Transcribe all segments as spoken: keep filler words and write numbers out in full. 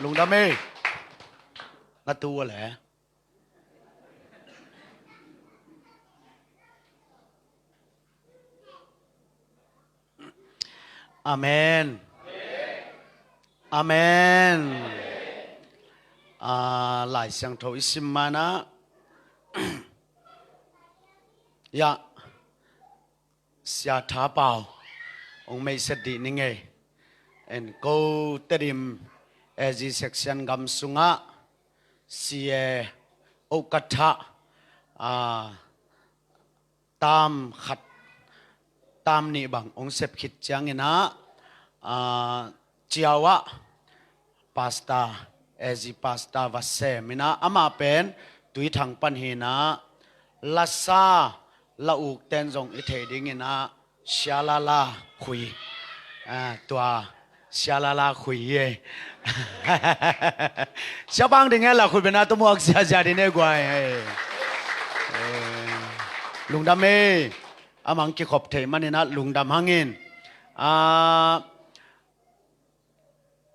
Lungdam ei. Na tu a le. Amen. Amen. Ah, Lai Siangtho i sim manah, ya, Sia Tha Pau hong meiset dih ni ngei. En ko Tedim A Z section gam sungah C A O ka thah, ah, tam khat, tam nih bang hong sep khit ciangin ah, ah, ciau ah pastor, A Z pastor va sem in ah, amah pen Tuithang pan hi in ah, lasa la uk ten zong i thei ding in ah, Sia Lala Khui. Ah, tua Sia Lala Khui hi ei. Sia Pang ding e, la khui bena tu muak ziazia ding e guai. Eh, lungdam ei. A mang kikhop thei man in ah lungdam hangin. Ah,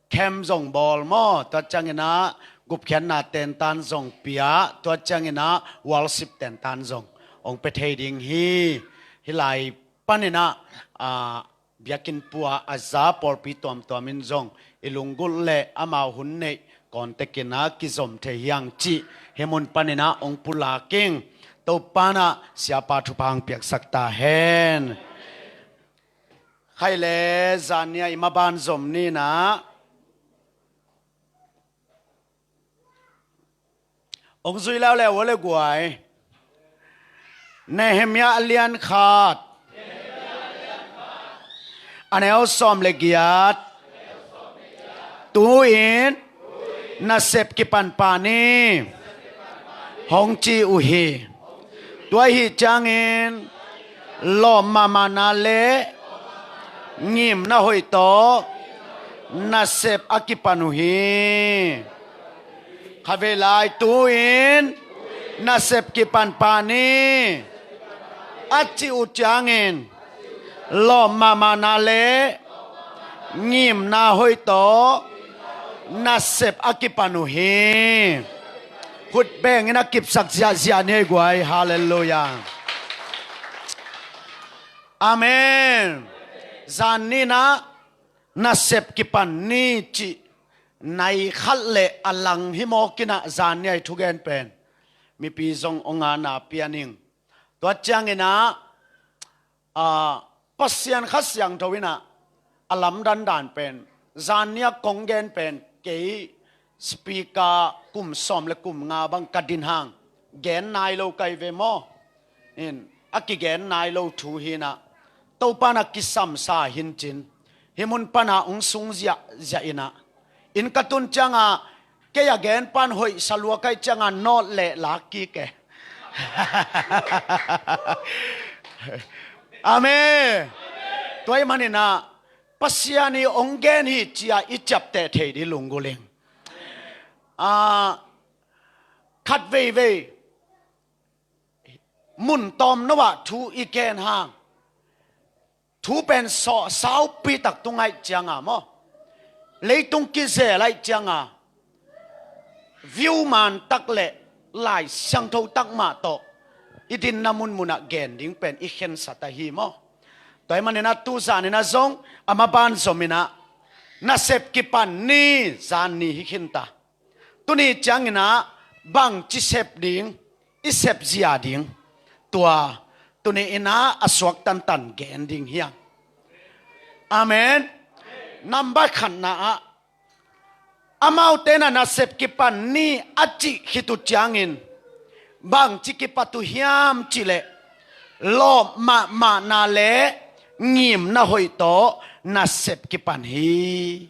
camp zong bawl maw, tua ciangin ah gupkhiatna tentan zong pia, tua ciangin ah worship tentan zong hong pia thei ding hi. Hih lai panin ah, ah, biakinn pua a za pawlpi tuamtuam in zong i lunggulh le amau hun neih kawntekin ah kizom thei hi hang cih hih mun panin ah hong pulak ing. Topa in ah Siapa thupha hong piaksak ta hen. Khai le, zan ni a i maban zom ni in ah. Hong zui leuleu ua le guai. Nehemiah a lian khat, a neu sawm le giat. Tu-in nasep kipanpah ni, hong ci uh hi. Tua ahih ciangin lawm mahmahna le ngimna hoih tawh nasep a kipan uh hi. Khatvei lai, tu-in nasep kipanpah ni, a cih uh ciangin lawm mahmahna le ngimna hoih tawh nasep a kipan uh hi. Khut bengin a kipsak ziahziah ni ei guai. Halleluiah. Amen. Zan ni in ah nasep kipan ni cih nai khat le a lang hi mawk in ah, zan ni a i thugen pen mipi zong hong a na pian ing. Tua ciangin ah, ah, Pasian Kha Siangtho in ah a lamdang dan pen, zan ni a kong gen pen kei speaker kum sawm le kum nga bang ka din hang gen nai lo ka hi ve maw. In, a kigen nai lo thu hi in ah, Topa in a kisamsa hi in cin, hih mun pan ah hong sung ziahziah in ah, inn ka tun ciang a, kei a gen pan hoih sa lua ka hih ciang a, nawt le lak kik e. Amen. Tua ahih manin ah Pasian in hong gen hi ci-a i ciapteh thei ding lunggulh ing. Ah, khat veivei mun tawmno ah thu i gen hang, thu pen sawh saupi tak tung ahih ciang a maw, leitung kizel ahih ciang a, view man tak le Lai Siangtho tak mah tawh i dinna munmun ah gen ding pen i khensat ahi maw. Tua ahih manin ah tu zan in ah zong a maban zom in ah nasep kipan ni, zan ni hi khin ta. Tuni ciangin ah bangci sep ding, i sep zia ding, tua tuni in ah a suak tantan gen ding hi hang. Amen. Nambat khatna ah, amaute in ah nasep kipan ni a cih khit uh ciangin bangci kipat uh hiam cih leh, lawp mahmahna le ngimna hoih tawh nasep kipan hi.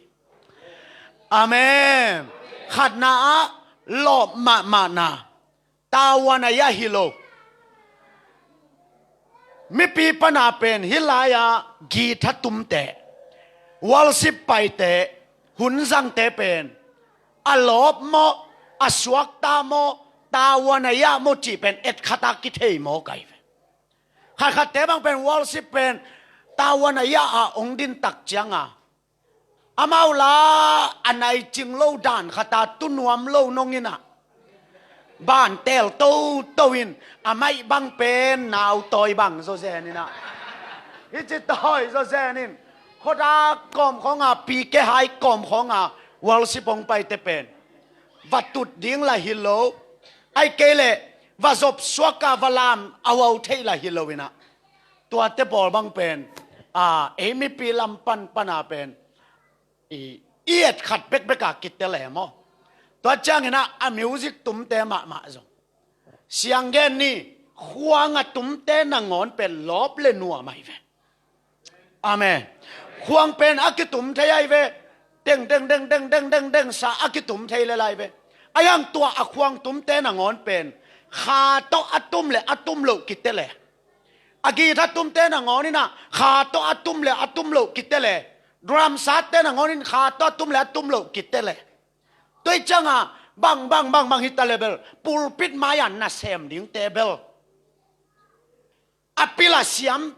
Amen. Khatna ah, lawp mahmahna, tavuan a iah hi lo. Mipi pan a pen hih lai-ah guitar tumte, worship paite, hun zangte pen a lawp maw, a suakta maw, tavuan a iah maw cih pen etkhat a kithei maw ka hi ve. Khatkhatte bang pen worship pen tavuan a iah a hong din tak ciang a, Amau la a nai cing lo dan khat a tu nuam lo nong in ah, ban tel toto in a maih bang pen nau tawi bang zawzen in ah, hih ci tawi zawzen in, khuadak kawm khawng a, pike hai kawm khawng a, worship hong paite pen va tut ding lah hi lo, ahih kei leh va zop suak a va lam a wau theih lah hi lo in ah, tuate pawl bang pen, a, ei mipi lam pan pan a pen i, i et khat bekbek a kitel e maw. Tua ciangin ah a music tumte mahmah zong, siang gen ni, khuang a tumte nangawn pen lawp le nuam ahi ve. Amen. Khuang pen a kitum thei ahi ve. Deng deng deng deng deng deng deng sa a kitum thei le lai ve. Ahi hang tua a khuang tumte nangawn pen kha tawh a tum le a tum loh kitel e. A guitar tumte nangawn in ah kha tawh a tum le a tum loh kitel e. Drum sat te nangawn in kha tawh a tum le a tum loh kitel e. Tua ciang a bang bang bang bang hi ta le bel, pulpit mai a nasem dingte bel, a pil a siam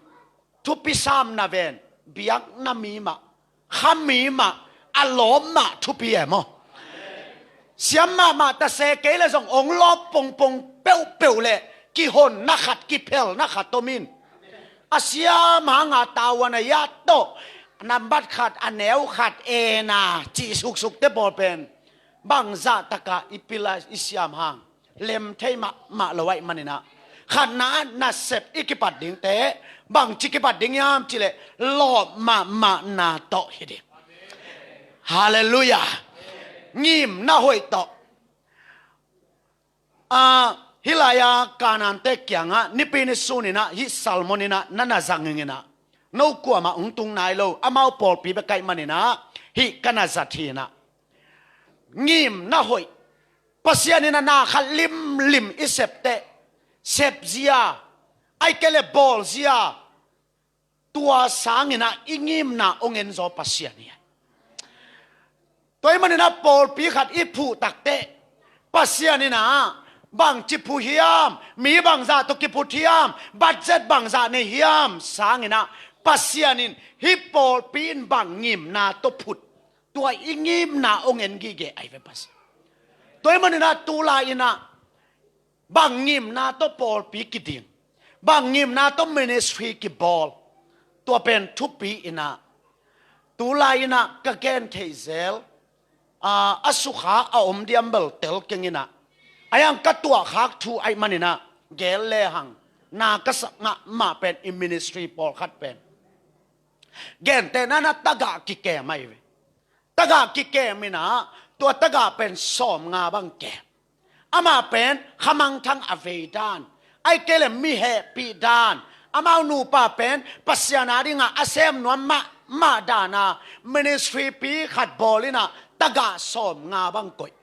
thupi sam na ven, biakna mi mah, kha mi mah, a lawm mah thupi e maw. Siam mahmah ta se kei le zong hong lawp pongpong peuhpeuh le kihonna khat, kiphelna khat om in, a siam hang a tavuan a yat tawh, nambat khat, a neu khat, ena cih suksukte pawl pen bangzah tak a i pil a i siam hang lem thei mahmah lo ahih manin ah, khatna ah nasep i kipat dingte, bangci kipat ding hiam cih leh lawp mahmahna tawh hi ding. Halleluiah. Ngimna hoih tawh. A, hih lai-a Kanaan-te kiangah nipi ni sun in ah hih sermon in ah na na zang ing in ah, no kuamah hong tung nai lo, amau pawlpi bek ahih manin ah hih ka na zat hi in ah. Ngimna hoih. Pasian in ah na khat limlim i sep teh, sep zia, ahih kei leh bawl zia, tua sangin ah i ngimna hong en zaw Pasian hi. Tua ahih manin ah pawlpi khat i phuh tak teh, Pasian in ah bangci phu hiam, mi bangzah tawh kiphut hiam, budget bangzah nei hiam sangin ah, Pasian in hih pawlpi in bang ngimna tawh phut, tua i ngimna hong en gige ahi ve Pasian. Tua ahih manin ah tulai in ah bang ngimna tawh pawlpi kiding, bang ngimna tawh ministry kibawl, tua pen thupi in ah, tulai in ah ka gen theih zel, a, a sukha a om diam bel tel keng in ah, ahi hang ka tuahkhak thu ahih manin ah gel lehang, na ka sak ngah mah pen i ministry pawlkhat pen, gentehna in ah tagah kikem ahi ve. Tagah kikem in ah, tua tagah pen sawmnga bang kem. Amah pen khamangthang a vei dan, ahih kei leh mi hehpih dan, amau nupa pen Pasian a dingah a sem nuam mahmah dan a, ministry pi khat bawl in ah tagah sawmnga bang koih.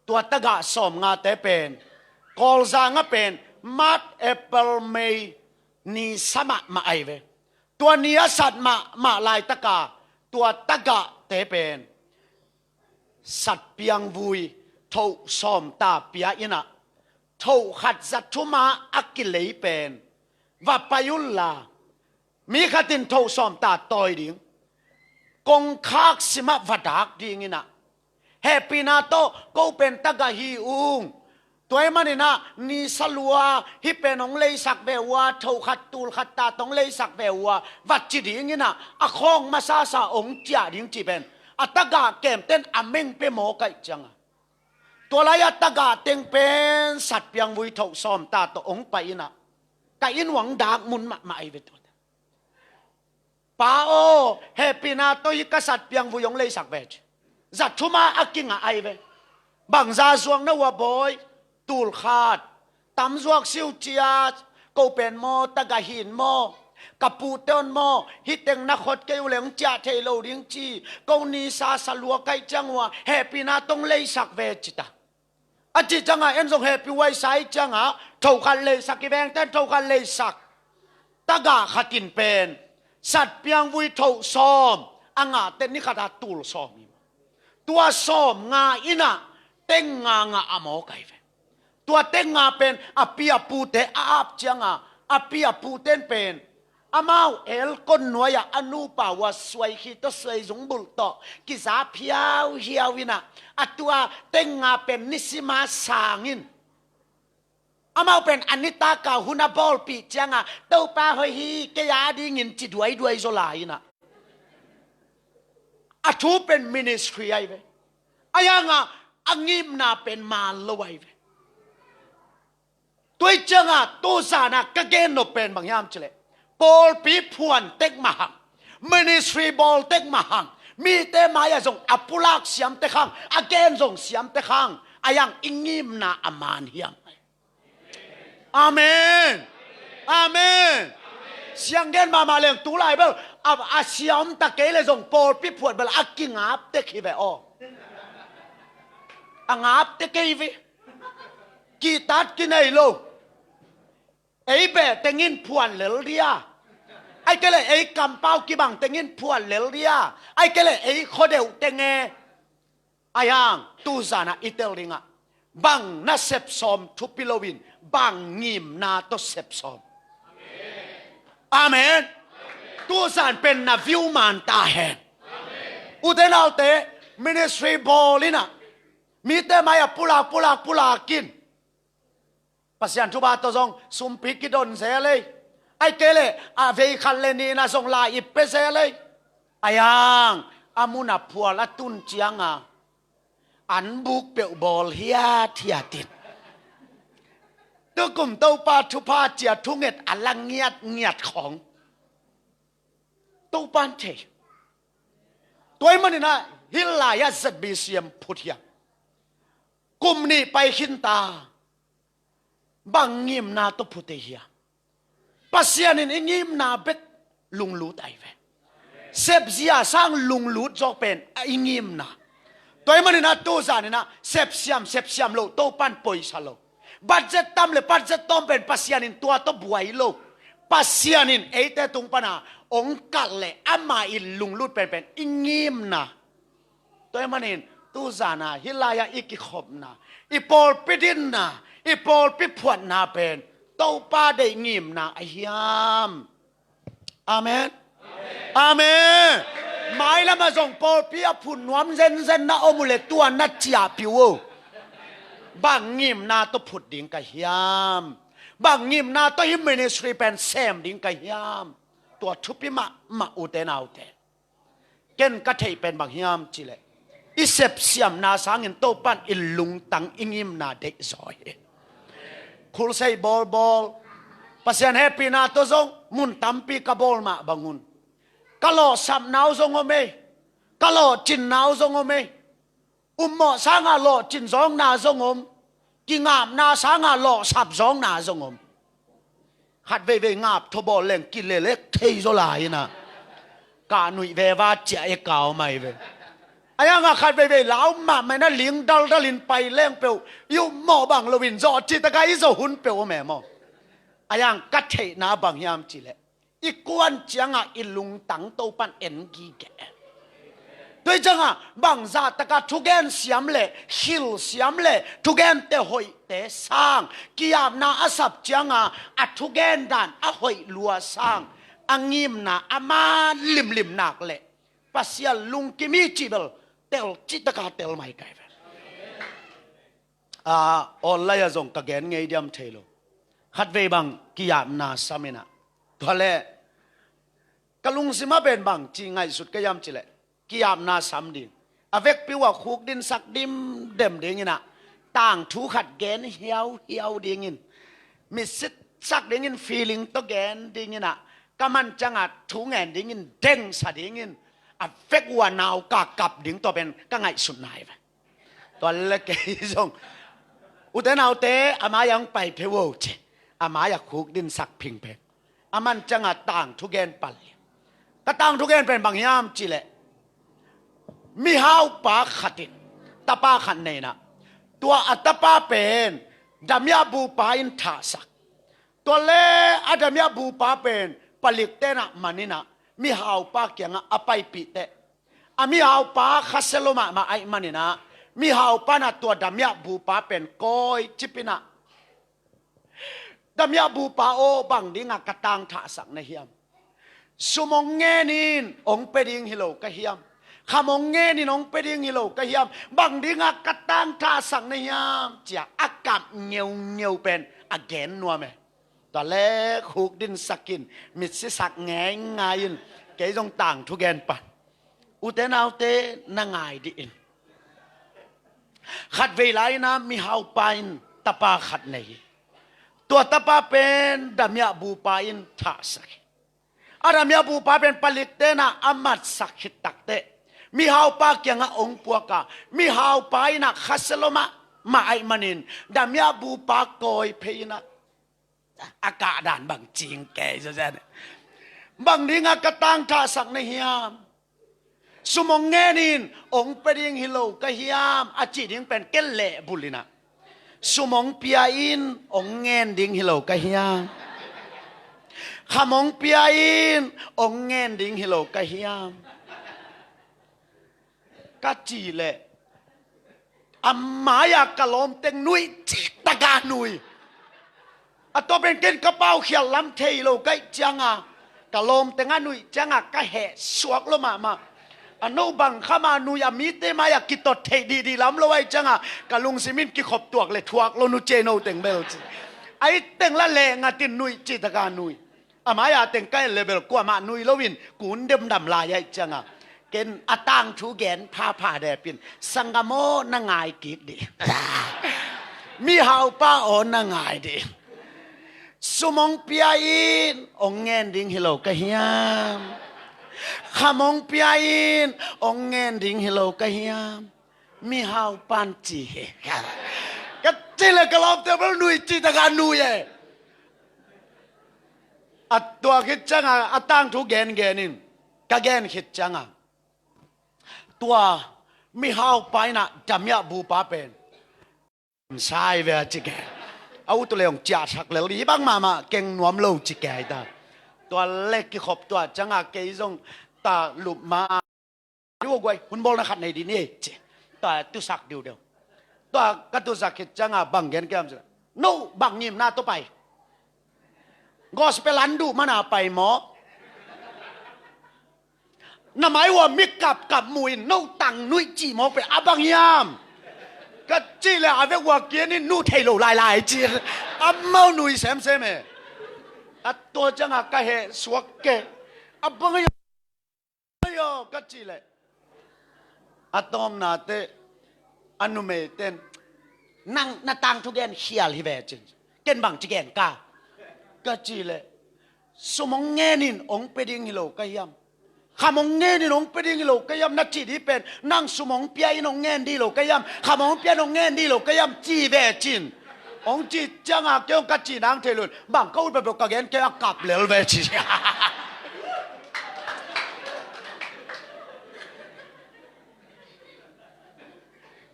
Tua tagah sawmngate pen Kawlzang ah pen March, April, May ni sa mahmah ahi ve. Tua ni a sat mahmah laitak a, tua tagahte pen satpiangvui thoh sawm ta pia in ah, thoh khat za thum a a kilei pen va pai un la, mi khat in thoh sawm ta tawi ding, kongkhak sim ah va dak ding in ah, hehpihna tawh ko pen tagah hi ung, tua ahih manin ah ni sa lua hih pen hong leisak ve uh a, thoh khat tul khat ta tawh hong leisak ve uh a, va ci ding in ah, a khawng masasa hong ciah ding cih pen a tagah kemte in a meng pia mawk ahih ciang a, tua lai-a tagah teng pen satpiangvui thoh sawm ta tawh hong pai in ah, ka inn uah hong dak mun mahmah ahi ve tua. Pa aw, hehpihna tawh hih ka satpiangvui hong leisak ve ci. Za thum a a kingah ahi ve. Bangzah zuak na uh a bawi? Tul khat. Tam zuak si uh ci a, ko pen maw tagah hi in maw, ka pute un maw hih teng na khot kei uh leh hong ciah thei lo ding ci, ko ni sa sa lua ka hih ciang uh a hehpihna tawh hong leisak ve ci ta. A cih ciang a en zong hehpih huai sa ahih ciang a, thoh khat leisak, i vengte in thoh khat leisak. Tagah khat in pen satpiangvui thoh sawm a ngahte ni khat a tul sawm hi. Tua sawmnga in ah teng nga ngah a mawk ahi ve. Tua teng nga pen a pi a pute a ap ciang a, a pi a pute in pen Amau elkon nuai-ah a nupa uh a suai khi tawh suai zungbulh tawh kiza phiauhiau in ah, a tua teng nga pen nisima sang in, amau pen a nitak a hun a bawlpih ciangah, "Topa hoih hi, kei a dingin," ci duaiduai zaw lai in ah, a thu pen ministry ahi ve. Ahi hangah a ngimna pen man lo ahi ve. Tua ahih ciangah tuzan ah ka gen nop pen bang hiam cih leh, pawlpi phuan tek mah hang, ministry bawl tek mah hang, mite mai-ah zong a pulak siam tek hang, a gen zong siam tek hang, ahi hang i ngimna a man hiam? Amen. Amen. Siang gen mahmah leng tu lai bel a, a sia om ta kei leh zong pawlpi phuan bel a kingap tek hi ve aw. A ngap tek kei ve. Kihtak kinei lo. Ei beh tengin phuan lel dia, ahih kei leh ei kampau kibang tengin phuan lel dia, ahih kei leh ei khuadeuh teng e. Ahi hang tuzan ah i tel dingah, bang na sep sawm thupi loin, bang ngimna tawh sep sawm? Amen. Tuzan pen na view man ta hen. Ute naute, ministry bawl in ah, mite mai-ah pulak, pulak, pulak in, Pasian thupha tawh zong sumpi kidon zel ei, ahih kei leh a vei khat le nih in ah zong lai i pia zel ei. Ahi hang a mun a phual a tun ciangah, an buk peuh bawl hiathiat in, tukum Topa thupha ci-a thunget a la ngiatngiat khawng Topa'n thei. Tua ahih manin ah hih lai-ah Z B C M phut hiam? Kum nih pai khin ta. Bang ngimna tawh phut ei hiam? Pasian in i ngimna bek lunglut ahi ve. Sepzia sang lunglut zawk pen a i ngimna. Tua ahih manin ah tuzan in ah sepsiam, sepsiam loh Topa'n poisa lo. Budget tam le budget tawm pen Pasian in tua tawh buai lo. Pasian in eite tung pan a hong kalh leh amah i lunglut penpen i ngimna. Tua ahih manin tuzan ah hih lai-ah i kikhopna, i pawlpi dinna, i pawlpi phuatna pen Topa deih ngimna ahi hiam? Amen. Amen. Mailam ah zong pawlpi a phut nuam zenzen na om uh leh tua na ciahpih uh. Bang ngimna tawh phut ding ka hiam? Bang ngimna tawh hih ministry pen sem ding ka hiam? Tua thupi mahmah, ute naute. Ken ka theih pen bang hiam cih leh, i sepsiamna sangin Topa'n i lungtang, i ngimna deihzaw hi. Khulsei bawlbawl, Pasian hehpihna tawh zong mun tampi ka bawl mah bang un, ka lawhsapna uh zong om ei. Ka lawhcinna uh zong om ei. Ummawh sangah lawhcin zawkna zong om. Kingapna sangah lawhsap zawkna zong om. Khat veivei ngap thaw bawl leng kilelek thei zaw lai in ah, kah nuih veva ciah e, kau mai ve. Ahi hangah khat veivei lau mahmah in ah ling daldal in pai leng peuh, i ummawh bang loin zawh cihtak a i zawh hun peuh om e maw. Ahi hang ka theihna bang hiam cih leh, i kuan ciangah i lungtang Topa'n en gige. Tua ahih ciangah bangzah tak a thugen siam le, khil siam le, thugente hoihte sang, ki-apna a sap ciangah a thugen dan a hoih lua sang, a ngimna a man limlim nak leh Pasian lungkim hi cih bel tel cihtak a tel mai kai ve. A, online ah zong ka gen ngei diam thei lo. Khatvei bang ki-apna sam in ah, tua leh ka lungsim ah pen bang ci ngaihsut ka hiam cih leh, ki-apna sam ding, a vekpi uh a khukdinsak dimdem ding in ah, tangthu khat gen hiauhiau ding in, mitsitsak ding in, feeling tawh gen ding in ah, ka man ciangah thu ngen ding in, dengsa ding in, a vek uh a nau ka kap ding, tua pen ka ngaihsutna hi ve. Tua leh kei zong, ute naute, a mai-ah hong pai phei vo ci, a mai-ah khukdinsak phingpheng. A man ciangah tangthu gen pal hi. Ka tangthu gen pen bang hiam cih leh, mihaupa khat in tapa khat nei in ah, tua a tapa pen damiah bupa in thahsak. Tua leh a damiah bupa pen palikte in ah man in ah, mihaupa kiangah a paipih teh, a mihaupa khasia lua mahmah ahih manin ah, mihaupa in ah tua damiah bupa pen kawicip in ah, "Damiah bupa aw, bang dingah ka tang thahsak na hiam?" Sum hong ngen in hong pia ding hi lo ka hiam? Kham hong ngen in hong pia ding hi lo ka hiam? Bang dingah ka tangthahsak na hiam? Ci-a a kap ngeungeu pen a gen nuam e. Tua leh khukdinsak in, mitsisak ngeingai in, kei zong tangthu gen pan. Ute naute, na ngai dih in. Khatvei lai-in ah mihaupa in tapa khat nei hi. Tua tapa pen damiahbupa in thahsak hi. A damiahbupa pen palikte in ah a matsak khit takteh mihaupa kiangah hong puak a, mihaupa in ah khasia lua mahmah ahih manin damiahbupa kawi phei in ah, a kahdan bang cing kei zawzen. Bang dingah ka tangthahsak na hiam? Sum hong ngen in hong pia ding hi lo ka hiam, a cih ding pen ken lehbulh in ah, sum hong pia in hong ngen ding hi lo ka hiam? Kham hong pia in hong ngen ding hi lo ka hiam? Ka cih leh, a mai-ah ka lawmteng nuih cihtak a nui. A tua pen ken ka paukhial lam thei lo ka hih ciangah, ka lawmteng a nuih ciangah ka heh suak lua mahmah. A no bang kham a nui, a mite mai-ah kitot theih dihdih lam lo ahih ciangah, ka lungsim in kikhop tuak leh thuak lo, nu cih ei, no teng bel ci. Ahih teng lah leh ngat in nuih cihtak a nui. A mai-ah teng ka en leh bel kuamah nui loin kun demdam lai ahih ciangah, ken a tangthu gen phapha dep in, sanggam aw, na ngai kik dih. Mihaupa aw, na ngai dih. Sum hong pia in hong ngen ding hi lo ka hiam? Kham hong pia in hong ngen ding hi lo ka hiam? Mihaupa'n ci hi. Ka cih leh ka lawmte bel nuih cihtak a nui e. A tua khit ciangah a tangthu gengen in, ka gen khit ciangah, tua mihaupa in ah damiahbupa pen sai ve a ci kei. A ut uh leh hong ciahsak lel dih bang mahmah keng nuam lo ci kei ta. Tua leh kikhop, tua ciangah kei zong ta lup ma, "Ua guai, hun bawlna khat nei dih ni ei," ci. Tua tusak diudeu. Tua ka tusak khit ciangah bang gen ka hiam cih leh, "No bang ngimna tawh pai? Gospel an duh man a pai maw? Na mai uah mi kapkap mu in no tang nuih cih mawk pen a bang hiam?" Ka cih leh a vek uah kian in, "Nu thei lo lailai," ci. Amau nui semsem e. A tua ciangah ka heh suak kei. "A bang hiam?" Ai aw, ka cih leh, a tawpna teh, a numeite'n, "Nang na tangthu gen khial hi ve," ci. Ken bang ci gen ka, ka cih leh, "Sum hong ngen in hong pia ding hi lo ka hiam? Kham hong ngen in hong pia ding hi lo ka hiam?" Na cih dih pen, "Nang sum hong pia in hong ngen ding hi lo ka hiam? Kham hong pia in hong ngen ding hi lo ka hiam?" ci ve cin. Hong cih ciangah kei hong ka cih nang thei lo in, bang ka ut peuhpeuh ka gen kei a kap lel ve ci.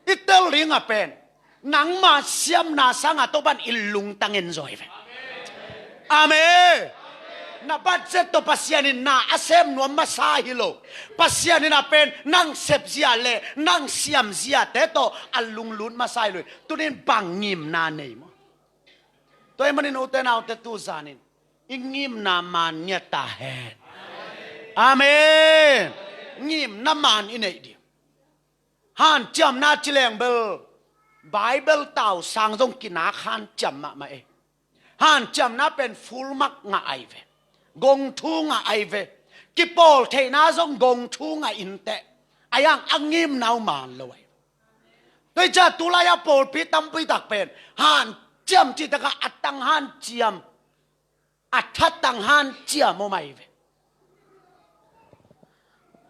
I tel ding a pen, nangma siamna sangah Topa'n i lungtang en zaw hi ve. Amen. Na budget tawh Pasian in na a sem nuam masa hi lo. Pasian in a pen nang sepzia leh nang siamziate tawh a lunglut masa hi lo. Tuni-in bang ngimna nei maw? Tua ahih manin ute naute, tu zanin i ngimna maan ngiat ta hen. Amen. Ngimna maan i neih ding. Hanciamna ci leng bel Bible tausang zong kinak hanciam mahmah e. Hanciamna pen full mark ngah ahi ve. Gongthu ngah ahi ve. Kipawl theihna zong gongthu ngah inteh, a hiang a ngimna uh maan lo ahi. Tua hi ciah tulai-a pawlpi tampi tak pen hanciam cihtakah a tang hanciam, a thatang hanciam om ahi ve.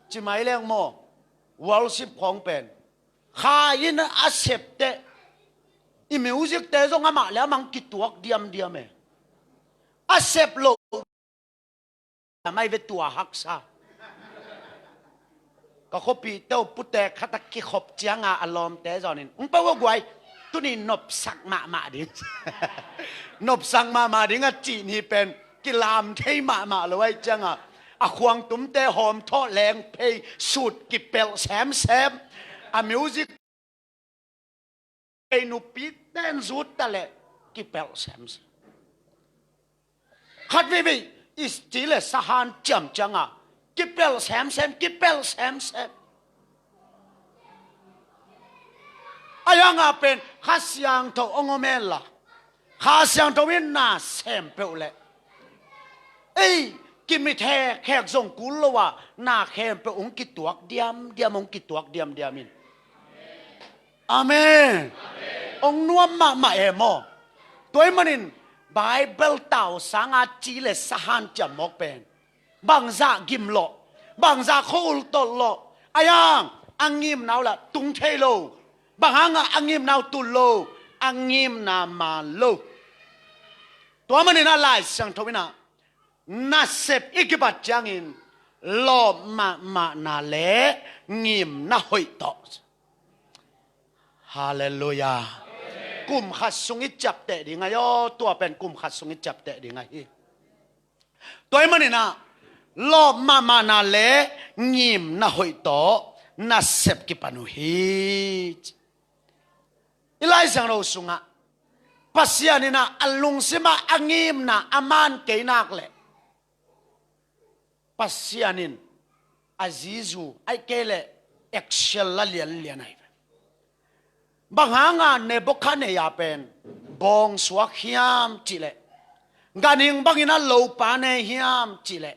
Ci mai leng maw, worship khawng pen Kha in a sep teh, i music-te zong amah le amah kituak diamdiam e. A sep loh mai ve, tua haksa. Ka khuapihte uh putek khat a kikhop cianga a lawmte zawnin, "Ung peuh uh guai, tuni nopsak mahmah ding." Nopsak mahmah ding a cih ni pen kilam thei mahmah lo ahih cianga, a khuangtumte hawmthawh leng phei, suit kipelh semsem. A music ei nupi ten zut ta leh kipelh semsem. Khat veivei i ci le sa hanciam ciangah kipelh semsem, kipelh semsem. A yangah pen Kha Siangtho hong om henla, Kha Siangtho in na sem peuh leh ei kimit hekhek zong kul lo a, na khempeuh hong kituak diamdiam, hong kituak diamdiam in. Amen. Hong nuam mahmah e maw? Tua ahih manin Bible tau sanga ci le sa hanciam mawk pen bangzah gim lawh, bangzah khua-ul tolh lawh, a yang a ngimna uh lah tung thei lo. Bang hangah a ngimna uh tul lo? A ngimna man lo. Tua manin a Lai Siangtho in ah nasep i kipat ciangin lawp mahmahna le ngimna hoih tawh. Halleluiah. Kum khat sung i ciapteh ding ahi aw, tua pen kum khat sung i ciapteh ding ahi. Tua ahih manin ah lawp mahmahna le ngimna hoih tawh nasep kipan uh hi. I Lai Siangtho sungah Pasian in ah a lungsimah a ngimna a man kei nak leh Pasian in a zizu ahih kei leh action la lianlian ahi ve. Bang hanga Nebuchadnezzar pen bawngsuak hiam cih leh, ganhing bangin a lopa ne hiam cih leh,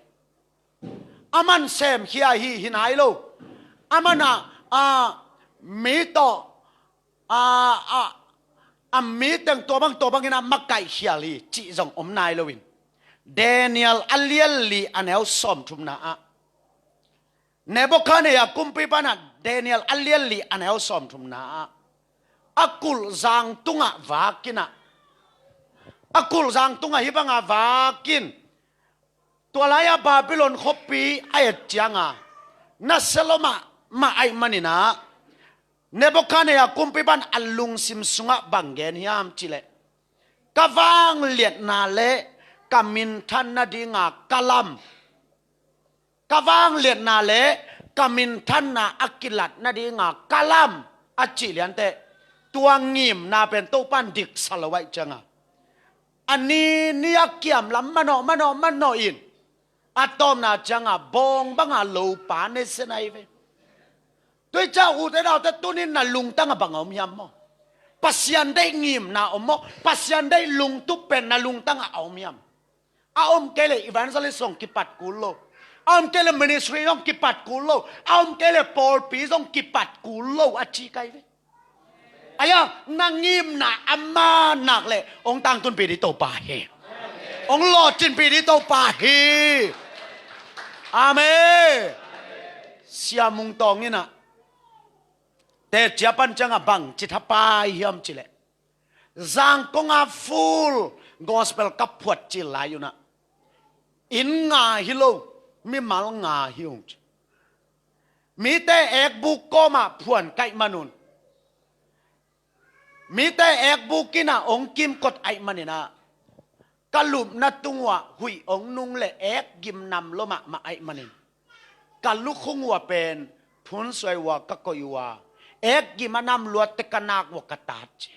a man semkhia hi, hi nai lo. A man ah, a, mi tawh, a, a, a mi teng tua bang tua bangin a makaihkhial hi cih zong om nai loin, Daniel a lianli a neu sawmthumna ah, Nebuchadnezzar kumpipa in ah Daniel a lianli a neu sawmthumna ah a kulhzang tungah vakin ah, a kulhzang tungah hih bangah vakin, tua lai-ah Babylon khuapi a et cianga nasia lua mahmah ahih manin ah, Nebuchadnezzar kumpipa in a lungsim sungah bang gen hiam cih leh, ka vangliatna le ka minthan nadinga ka lam, ka vangliatna le ka minthanna a kilat nadinga ka lam, a cih lianteh, tua ngimna pen Topa in diksa lo ahih cianga, a ni ni a kiam lam manawh manawh manawh in, a tawpna cianga bawng banga lopa ne sia nai ve. Tua ahih ciang ute naute, tuni-in na lungtangah bang a om hiam maw? Pasian deih ngimna om maw? Pasian deih lungtup pen na lungtangah a om hiam? A om kei leh evangelist zong kipat kul lo. A om kei leh ministry zong kipat kul lo. A om kei leh pawlpi zong kipat kul lo, a ci kai ve. Ahi a, na ngimna a man nak leh hong tangtunpih ding Topa hi. Hong lawhcinpih ding Topa hi. Amen. Sia Mung Tawng in ah, teci a pan ciangah bangci thapai hiam cih leh, Zangkong a full gospel ka phuat cil lai un ah, inn nga hi lo, mimal nga hi ung ci. Mite ekbuk kawmah phuan ka hih manun, mite ekbuk in ah hong kimkot ahih manin ah, ka lupna tung uah huih hong nung leh ekgim nam lua mahmah ahih manin, ka lukhung uah pen phunsuai uah ka koih uah, ekgim a nam luatte ka nak uah ka tat ci.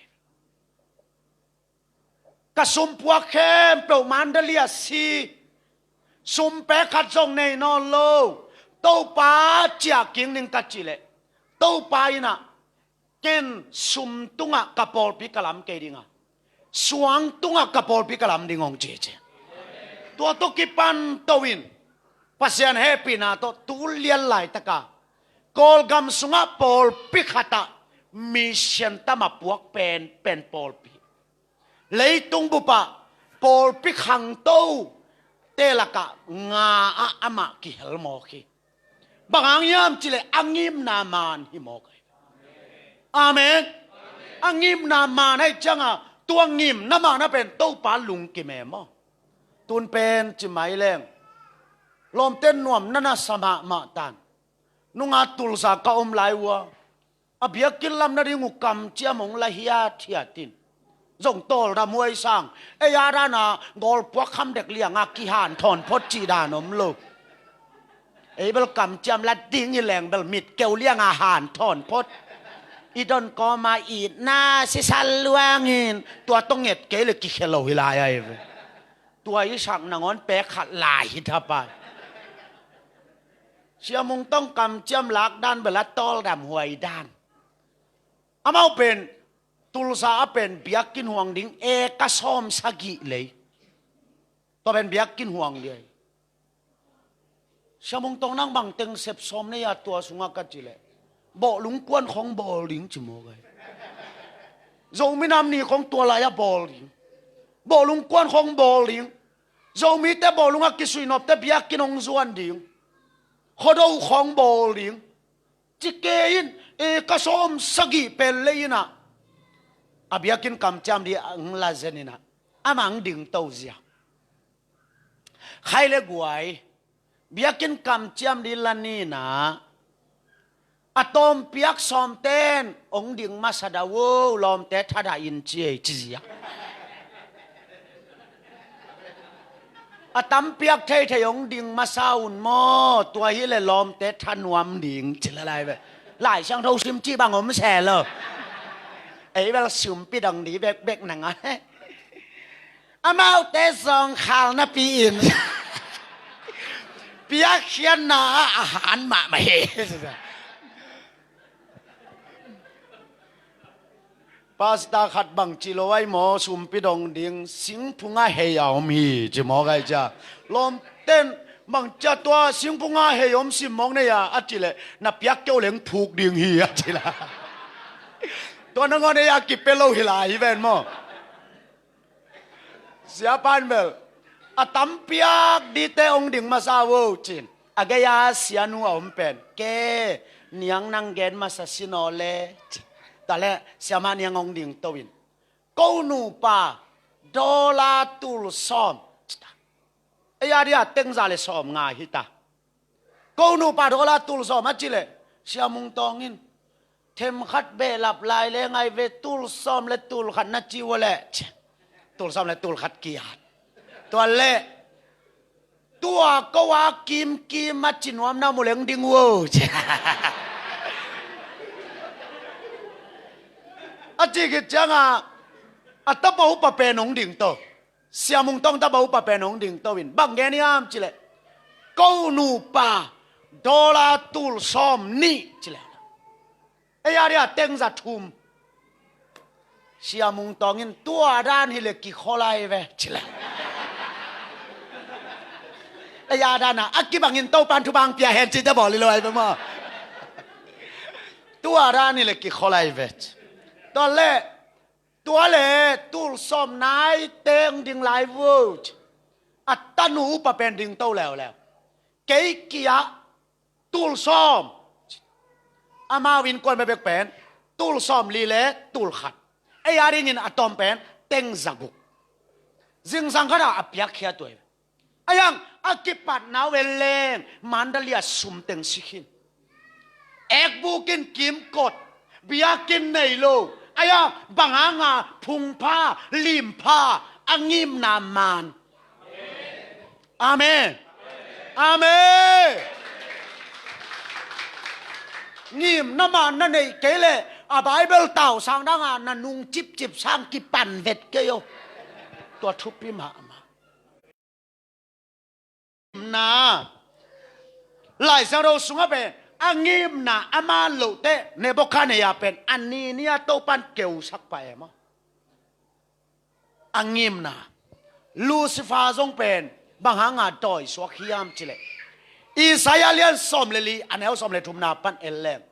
Ka sumpuak khempeuh Mandalay ah si, sumpe khat zong nei nawn lo. Topa, ciah kik ning ka cih leh, Topa in ah, ken sum tungah ka pawlpi ka lam kei ding a, suang tungah ka pawlpi ka lam ding hong ci ci. Tua tawh kipan to in, Pasian hehpihna tawh tu lian laitaka Kawlgam sungah pawlpi khatah mission tam a puak penpen pawlpi, leitung bupah pawlpi khangtote lakah nga ah amah kihel mawk hi. Bang hang hiam cih leh a ngimna man hi mawk hi. Amen. A ngimna man ahih cianga, tua ngimna man a pen Topa lungkim e maw? Tun pen ci mai leng, lawmte nuam na na sa mahmah tan. Nunga Tulsa ka om lai uh a, a biakinn lam nading uh kamciam hong la hiathiat in, zong tawldam huai sang. Ei a dana gawlpuak kham dek lianga kihanthawn phot cih dan om lo. Ei bel kamciam la ding hi leng bel mitkeu lianga hanthawn phot. I don kawma itna sisan luangin tua tawh nget kei leh kikhia lo hi lai ahi ve. Tua i sak nangawn pek khat lai hi thapai. Sia Mung Tawng kamciam lak dan bel a tawldam huai dan. Amau pen Tulsa a pen biakinn huang ding eka sawm sagih lei. Tua pen biakinn huang ding. Sia Mung Tawng nang bang teng sep sawm nei a tua sungah ka ci leh, bawhlung kuan khong bawl ding ci mawk ai. Zomi Nam Ni khong tua lai-ah bawl ding. Bawhlung kuan khong bawl ding. Zomite bawhlung a kisuinopte biakinn hong zuan ding. Khuado khong bawl ding. Ci kei in, eka sawm sagih pen lei inah, a biakinn kamciam ding ang la zen inah, amah ang ding to zia. Khai le guai, biakinn kamciam ding la ni inah, a tawmpiak sawmten hong ding masa dah vo, lawmte thadah in ci ei ci zia. A tampiak theithei hong ding masa un maw, tua hi le lawmte thanuam ding ci la lai ve. Lai Siangtho sim cih bang om se lo. Ei bel sumpi dong ding bekbek nang a. Amaute zawngkhal napi-in piakkhiatna ah a han mahmah hi. Pastor khat bang ci lo ai maw, sumpi dong ding singphung ah hei a om hi ci mawk ai cia. Lawmten bang cia tua singphung ah hei om sim mawk nei a, a ci leh na piak keu leng phuk ding hi a ci la. Tua nangawn ei a kipia lo hi lai hi ven maw. Siapa'n bel a tampiak dingte hong ding masa vo cin. A gei-a sianu a om pen, ke, niang nang gen masa sin aw le. Tua le siamah niang hong ding to in, ko nupa, dollar tul sawm. Ei a dia teng za le sawm nga hi ta. Ko nupa, dollar tul sawm a ci leh, Sia Mung Tawng in, themkhat behlap lai le ngai ve, tul sawm le tul khat na ci ua leh. Tul sawm le tul khat kiat. Tua leh, tua ko a kimkim a ci nuam na mu leng ding vo. A ci khit ciangah, a tapa upa pen hong ding to. Sia Mung Tawng tapa upa pen hong ding to in, bang gen hiam ci leh, ko nupa, dollar tul sawm nih ci leh. Ei a dia teng za thum. Sia Mung Tawng in, tua dan hi le kikhol ai ve ci leh. Ei a dan a, a kibangin Topa'n thupha hong pia hen cite bawl hi lo ai ve maw. Tua dan hi le kikhol ai ve. Tua leh, tua leh tul sawm naite hong ding lai vo. A tanu upa pen ding to leuleu. Kei kia tul sawm. Amau innkuan bekbek pen tul sawm li le tul khat. Ei a dingin a tawm pen teng za guk. Zingsang khat a a piakkhiat uh hi. Ahi hang a kipatna uh en leng Mandalay ah sum teng si khin. Ekbuk in kimkot, biakinn nei lo. Ahi hang bang hanga phungpha, limpha, a ngimna man. Amen. Amen. Ngimna man na neih kei leh a Bible tausang danga na nung cipcip sang kipan vet kei o. Tua thupi mahmah. Na, Lai Siangtho sungah pen a ngimna a man loh teh Nebuchadnezzar pen a ni ni-a Topa'n keusak pah e maw. A ngimna. Lucifer zong pen bang hanga dawisuak hiam ci leh, Isaiah lian sawm le li, a neu sawm le thumna pan en leng,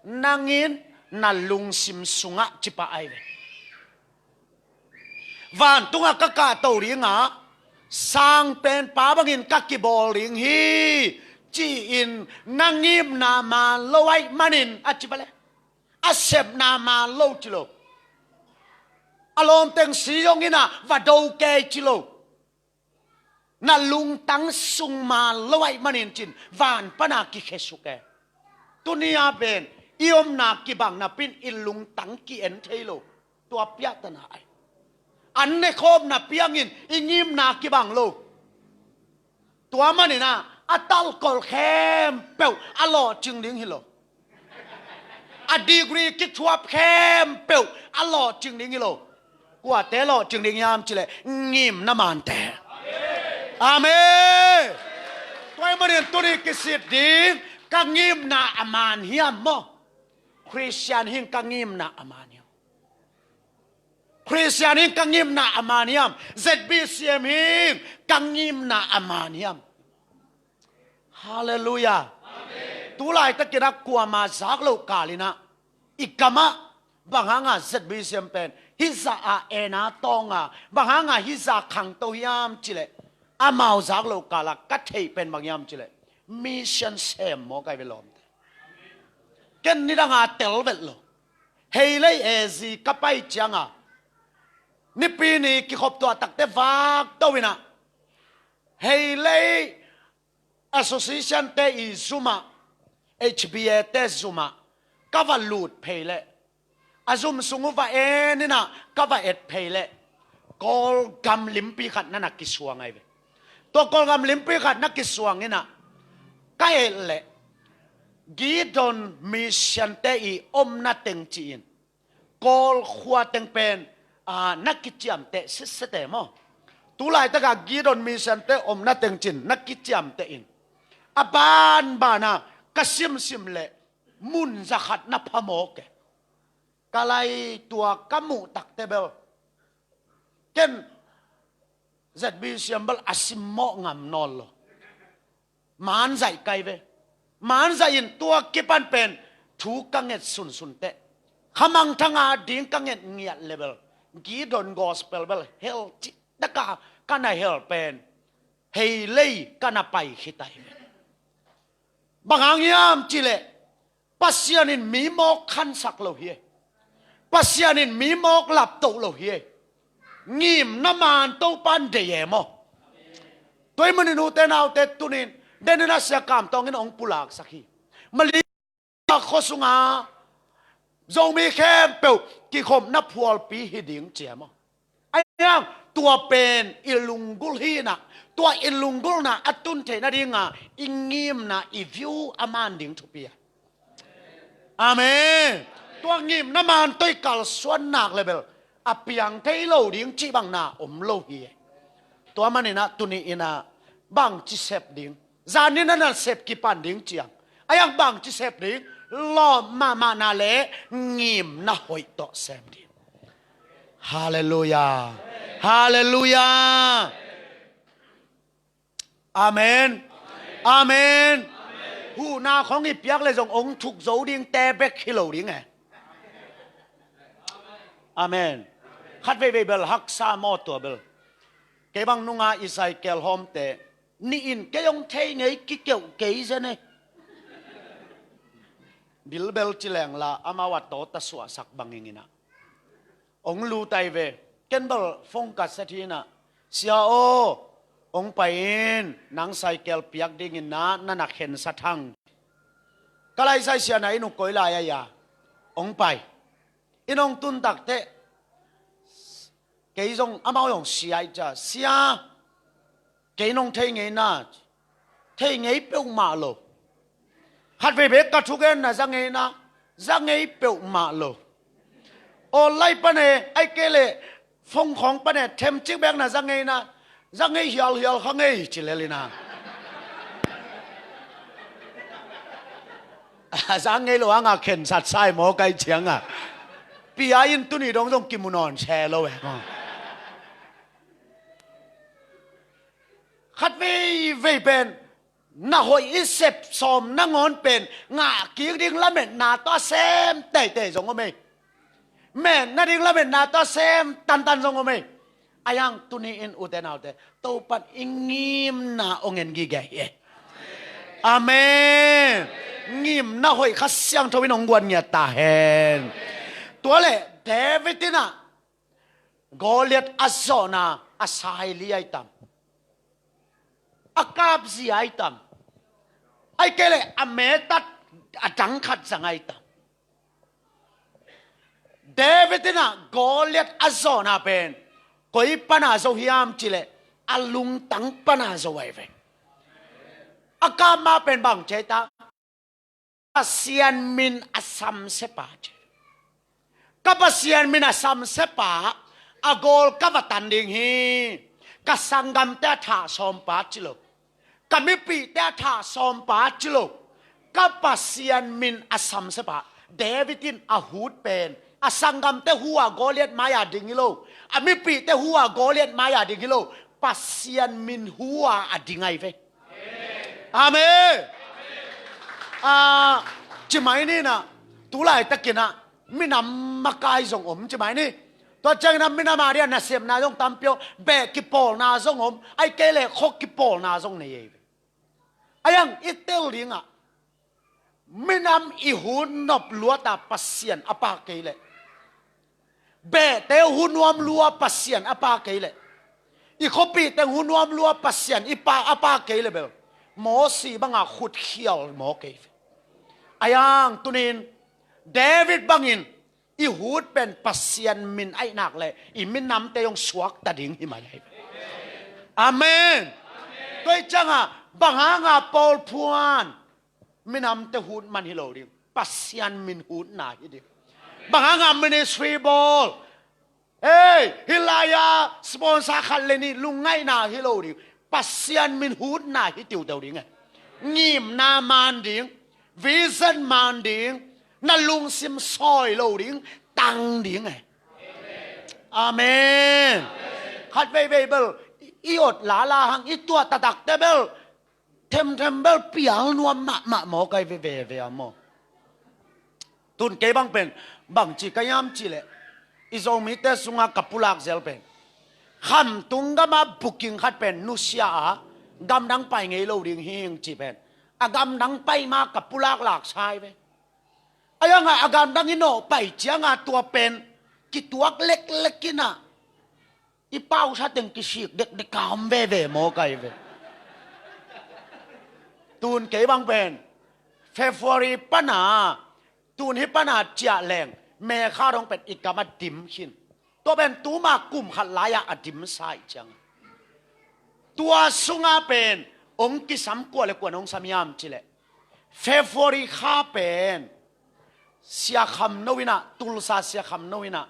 nang in na lungsim sungah ci pah ai ve. Vantungah ka kahto dingah, sangpenpa bangin ka kibawl ding hi, ci-in na ngimna man lo ahih manin a ci pah leh, a sepna man lo ci lo. A lawmteng si zongin ah va do kei ci lo. Na lungtang sung man lo ahih manin cin van pana kikhe suk e. Tuni-a pen i omna kibang napi-in i lungtang ki-en thei lo. Tua piahtana ai. An nekhawmna piangin i ngimna kibang lo. Tua manin ah a talkol khempeuh a lawhcing ding hi lo. A degree kithuap khempeuh a lawhcing ding hi lo. Kuate lawhcing ding hiam ci leh ngimna mante. Amen. Tua ahih manin tuni kisit ding, ka ngimna a man hiam maw? Khristian hing ka ngimna a man hiam? Khristian hing ka ngimna a man hiam? Z B C M hing ka ngimna a man hiam? Halleluiah. Tu laitakin a kuama zak loh kal in ah, i kam ah, bang hangah Z B C M pen hih zah a en a tawng a, bang hangah hih zah khangto hiam cih leh, amau zak loh kal ah ka theih pen bang hiam cih leh, mission sem mawk ahi ve lawmte. Ken nidang a tel vet lo. Heilei A Z ka pai ciang a, Nipi ni kikhop tuah takte vakto in ah, Heilei Association te i zum ah, H B A te zum ah ka va lut phei leh, a zum sung uh va en in ah ka va et phei leh, Kawlgam limpi khat na na kisuang ahi ve. Tua Kawlgam limpi khat na kisuang in ah ka et leh, Gideon Mission te i omna teng ci-in, Kawl khua teng pen, aa, na kiciamteh sitset e maw? Tu laitak a Gideon Mission te omna teng ci-in na kiciamteh in, a banban a ka simsim leh mun za khat na pha mawk e. Ka lai tua ka muh takte bel, ken Z B C M bel a simmawh ngam nawn lo. Manzaih kai ve. Manzaih in tua kipan pen thu ka nget sunsun teh, khamangthang a ding ka nget ngiat leh bel, Gideon Gospel bel hel cih tak a ka na hel pen, Heilei ka na pai khit ahi ve. Bang hang hiam cih leh, Pasian in mi mawk khansak lo hi e. Pasian in mi mawk laptoh lo hi e. Ngimna man Topa'n deih e maw? Tua ahih manin ute naute, tuni-in Daniel a sia Kam Tawng in hong pulaksak hi. Malaysia khua sungah Zomi khempeuh kikhopna phualpi hi ding ci e maw? Ahi hang tua pen i lunggulh hi in ah, tua i lunggulhna a tun theih nading a i ngimna, i view a man ding thupi a. Amen. Tua ngimna man tawh i kalsuan nak leh bel a piang thei lo ding cih bang na om lo hi. Tua manin ah tuni-in ah bangci sep ding, zan ni na na sep kipan ding ciang, ahi hang bangci sep ding, lawp mahmahna leh ngimna hoih tawh sem ding. Halleluiah. Halleluiah. Amen. Amen. Huhna khong i piak leh zong hong thuk zo dingte bek hi lo ding e. Amen. Khat veivei bel haksa maw tua bel. Kei bang nunga i cycle hawmte nih in kei hong thei ngei kikeuh kei zen e. Bilbel ci leng la amau a tawt a suahsak bangin ah hong lut ahi ve. Ken bel phone ka set hi in ah, "Sia aw, hong pai in, nang cycle piak dingin na na na khensat hang." Ka laisai sia na inn uh koi lai ahi a, hong pai. Inn hong tun takteh kei zong amau zong sia i ci a, "Sia, kei nong thei ngei na?" "Thei ngei peuhmah lo." Khat veivei ka thugenna, "Za ngei na?" "Za ngei peuhmah lo." "Aw, lai pan e, ahih kei leh phone khawng pan e, themcik bek na za ngei na?" "Za ngei hialhial kha ngei," ci lel in ah. A za ngei lo hangah khensat sa hi maw, kai ciangah. Pia in tuni dong zong kimu nawn se lo e maw. Khat veivei pen na hoih i sep sawm nangawn pen ngah kik ding lametna tawh a sem teitei zong om ei. Metna ding lametna tawh a sem tantan zong om ei. Ahi hang tuni-in ute naute, Topa'n i ngimna hong en gige hi e. Amen. Ngimna hoih Kha Siangtho in hong guan ngiat ta hen. Tua leh David in ah Goliath a zawhna a saili ahi tam? A kapzi ahi tam? Ahih kei leh a metat a dang khat zang ahi tam? David in ah Goliath a zawhna pen koi pana zo hiam cih leh a lungtang pana zo ahi ve. A kap ma pen bang ci ahi ta? Pasian min a samsia pa ci. Ka Pasian min a samsia pa, a gawl ka va tan ding hi. Ka sanggamte a thah sawmpa ci lo. Ka mipihte a thah sawmpa ci lo. Ka Pasian min a samsia pa. David in a hut pen a sanggamte hu-a Goliat mai-a ding hi lo. A mipihte hu-a Goliat mai-a ding hi lo. Pasian min hu-a a ding ahi ve. Amen. Ah, ci mai ni na, tu laitakin ah minam makai zong om ci mai ni. Tua ciangin ah minam a dia nasepna zong tampi om, beh kipawlna zong om, ahih kei leh khua kipawlna zong nei ei ve. Ahi hang i tel ding ah, minam i hun nop luat a Pasian a pha kei leh, behte hun nuam lua Pasian a pha kei leh, i khuapihte hun nuam lua Pasian i pha, a pha kei leh bel, Mosi banga khut khial mawk ei ve. Ahi hang tuni-in David bangin i hut pen Pasian min ahih nak leh i minamte zong suakta ding hi mai ahi. Amen. Tua ahih ciangin bang hanga pawl phuan, minamte hut man hi lo ding, Pasian min hutna hi ding. Bang hanga ministry bawl, hei, hih lai-a sponsor khat le nih lungngaihna hi lo ding, Pasian min hutna hi tiuteu ding e. Ngimna man ding, vision man ding, na lungsim sawi lo ding, tang ding e. Amen. Khat veivei bel i ot lala hang, i tuah taktakte bel themthem bel pial nuam mahmah maw, kai veve ve a maw. Tun kei bang pen bangci ka hiam cih leh, i Zomite sunga ka pulak zel pen, Khamtung gama booking khat pen nusia a, gamdang pai ngei lo ding hing cih pen, a gamdang pai ma ka pulak laksa hi ve. Ahi hanga a gamdang i nawh pai cianga tua pen kituak leklek in ah, i pausa teng kisik dekdek a om veve maw, kai ve. Tun kei bang pen February pana, tun hih pana ciah leng May kha dong pen i kam a dim khin. Tua pen tuma kum khat lai-a a dimsa ahih ciangin, tua sunga pen hong kisam kua le kua in hong sam hiam cih leh, February kha pen Sia Kham No in ah, Tulsa Sia Kham No in ah,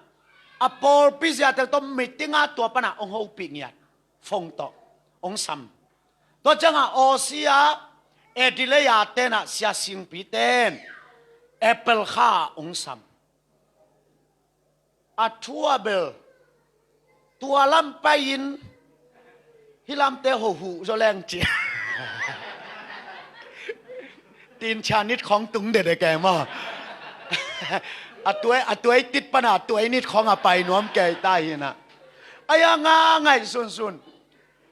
a pawlpi ziate tawh meeting a, tua pana hong hopih ngiat, phone tawh hong sam. Tua ciangin Aussie a, Adelaide a ten ah Sia Singpi ten April kha hong sam. A thu a bel tua lam pai-in hih lamte hohuh zaw leng ci. Tinchia nit khawng tung dede kei maw. A tuai, a tuai tit pana a tuai nit khawng a pai nuam kei ta hi na. Ahi hanga ngaihsun sun.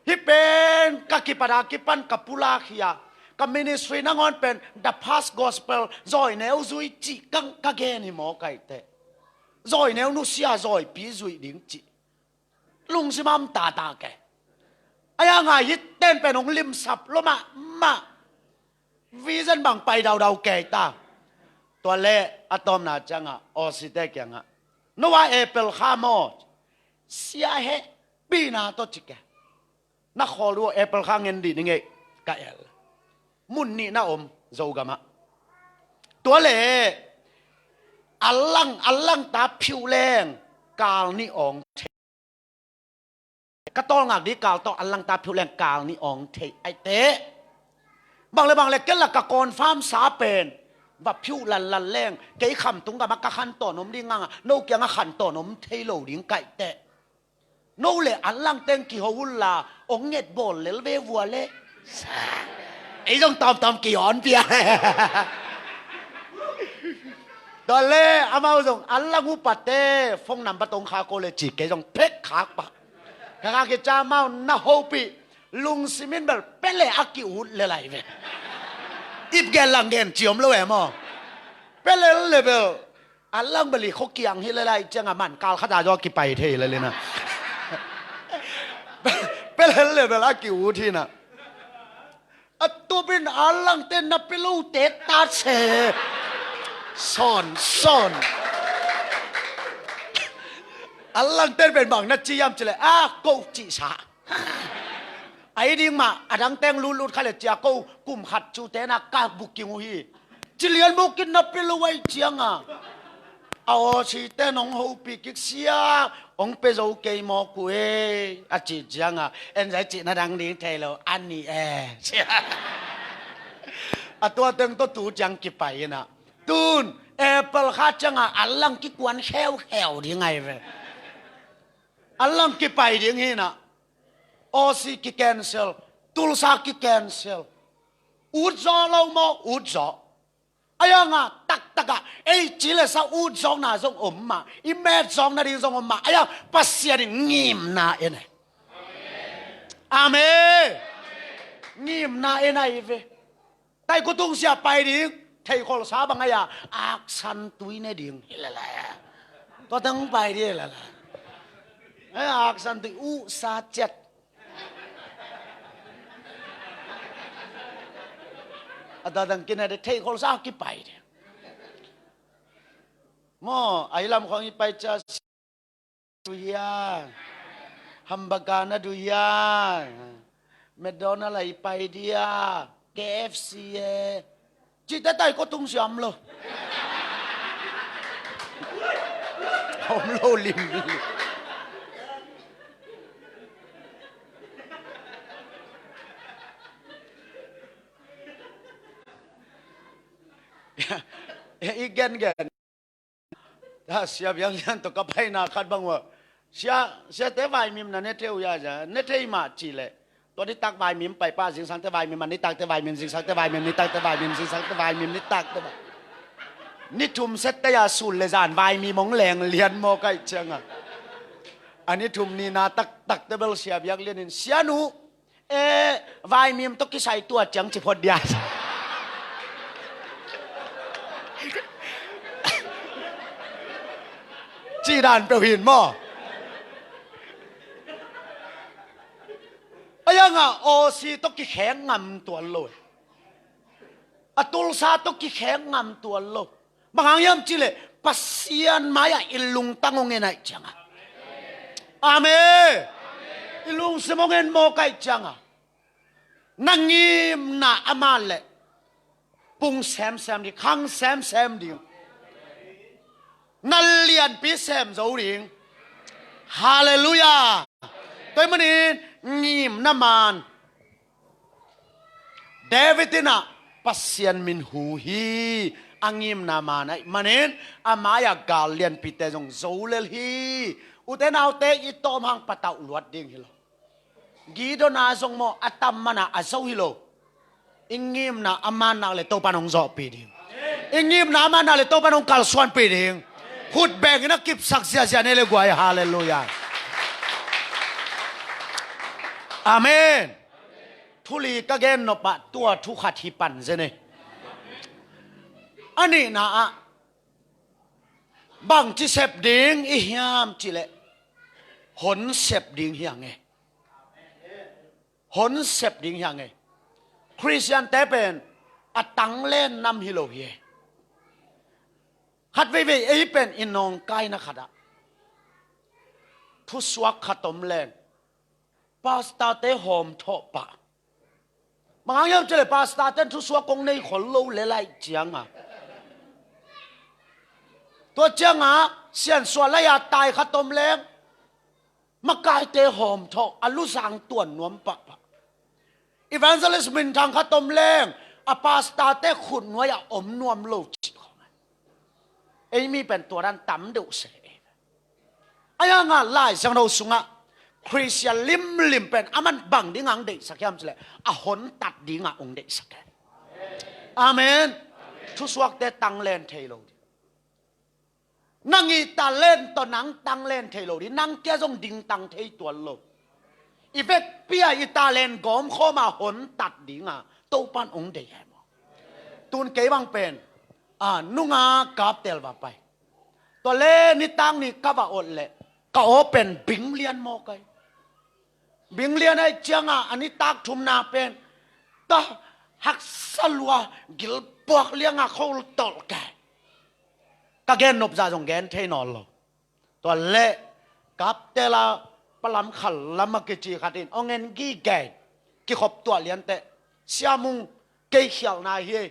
Hih pen ka kipat a kipan ka pulak hi a, ka ministry nangawn pen The Past Gospel, zawi neu zui cih ka, ka gen hi maw, kaite. Zawi neu nusia zawipi zuih ding cih lungsim a om taktak e. Ahi hanga hih ten pen hong limsap lua mahmah. Vision bang pai daudau kei ta. Tua leh a tawpna ciangah Aussie-te kiangah, no a April kha maw? Sia hehpihna tawh ci kei. Na khawl uh aw, April kha ngen dih ning ei, ka el. Mun nih na om Zogamah. Tua leh a lang, a langta phiuh leng kal nih awng thei. Ka tawlngak dih kal tawh a langta phiuh leng kal nih awng thei. Aite bang le bang le ken la ka confirm sa pen, va phiuh lanlan leng kei Khamtung gamah ka khan tawn om ding nganga, no kiangah khan tawn om thei lo ding kaite. No le an lang teng kiho unla, ong nget bawl lel ve vua le. Ei zong tawmtawm kiawn pia. Tua le amau zong an lang upate phone number tong khak o le ci, kei zong phek khak pah. Ka khak hi ciang amau na hopih, lungsim in bel pele a ki-ut le lai ve. Ip gen lang gen ci om lo e maw. Pele le bel a lang bali kho kiang hi le lai ciangah man kal khata zaw kipai thei le le na. Pelel le bel a ki-ut hi na. A tupin a langte na pia lo te ta se. Sawn sawn. A langte pen bang na ci hiam cih leh a ko cihsa. Ahi ding mah, a dang teng lutlut kha le cia ko kum khat cu tena ka booking uh hi. Ci lian mawk in na pia lo ahi cianga a Aussie te nong hopih kik sia, Hong pia zo kei mawk uh e, a cih ciangah, en zai cihna dang ding thei lo, a nih e. A tua teng tawh tu ciang kipai inah. Tun, April kha ciangah, a lang kikuan kheukheu ding ahi ve. A lang kipai ding hi inah. Aussie ki-cancel, Tulsa ki-cancel. Ut zaw lo maw, ut zaw. Ayangah taktakah ei ci le sa ut zawkna zong om mah, i met zawkna ding zong om mah. Ayang Pasian in ngimna en e. Amen. Ngimna en ahi ve. Taiko tungsia pai ding, theikholsa bang ahi a, aksan tui ne ding hi lala. Tua teng pai ding hi lala. Ai, aksan tui uh sa ciat. A dadang kina de theikholsa kipai de. Maw, a i lam khong i pai cia duhia. Hambaka na duhia. McDonald a i pai dia. K F C e. Cite taiko tungsia om lo. Om lo lim. I gengen. Sia biang lian tawh ka paina khat bang uh a, sia, siate vaimim na ne thei uh hia, ne thei mah cih leh. Tua nitak vaimim paipa, zingsangte vaimim, a nitakte vaimim, zingsangte vaimim, nitakte vaimim, zingsangte vaimim, nitakte vaimim. Ni thum sette a sun le zan vaimim hong leng lian maw kaih ciangah. A ni thum nina taktakte bel sia biak lianin, sianu, e, vaimim tawh kisai tua ciang ci phot dia. Cih dan peuh hin maw. Ayangah Aussie tawh kikhek ngam tuan lo. A Tulsa tawh kikhek ngam tuan lo. Bang hang hiam cih leh Pasian mai-ah i lungtang hong en ahih ciangah. Amen. I lungsim hong en mawk ahih ciangah. Na ngimna a man leh pung semsem ding, khang semsem ding. Na lianpi sem zo ding. Halleluiah. Tua ahih manin ngimna man. David in ah Pasian min hu hi. A ngimna man ahih manin a mai-ah gal lianpite zong zo lel hi. Ute naute, i tawm hang patauh luat ding hi lo. Gideon a zong maw, a tam man a a zo hi lo. I ngimna a man nak leh Topa'n hong zawhpih ding. I ngimna a man nak leh Topa'n hong kalsuanpih ding. Khut bengin a kipsak ziahziah nei leh guai, halleluiah. Amen. Thu li ka gen nop ah tua thu khat hi pan zen e. A nihna ah, bangci sep ding i hiam cih leh, hon sep ding hi hang e. Hon sep ding hi hang e. Khristiante pen a tanglen nam hi lo hi e. Khat veivei ei pen i nawngkaina khat ah thusuak khat om leng, pastorte hawmthawh pah. Bang hang hiam cih leh pastorte'n thusuak kong nei khol lo lel ahih ciangah. Tua ciangah siansuah lai-a tai khat om leng, makaite hawmthawh, a luzang tuan nuam pahpah. Evangelist minthang khat om leng, a pastorte khutnuai-ah om nuam lo cih khawng. Ei mi pen tua dan tam deuh se. Ahi hangah Lai Siangtho sungah Khristian limlim pen aman bang dingah hong deihsak hiam cih leh, a hontat dingah hong deihsak e. Amen. Thusuakte tanglen thei lo ding. Nang i talent tawh nang tanglen thei lo ding, nang kia zong dingtang thei tuan lo. I vekpi-a i talent gawmkhawm a hontat dinga Topa'n hong deih e maw. Tun kei bang pen, a, nunga kaptel va pai. Tua leh nitak ni ka va ot leh ka aw pen bing lian mawk ai. Bing lian ahih ciangah a nitak thumna pen ta haksa lua, gilpuak liangah khol tolh kei. Ka gen nop zah zong gen thei nawn lo. Tua leh kaptel a palam khalam a kici khat in hong en gige, kikhop tuah lianteh, Sia Mung, kei khialhna hi ei,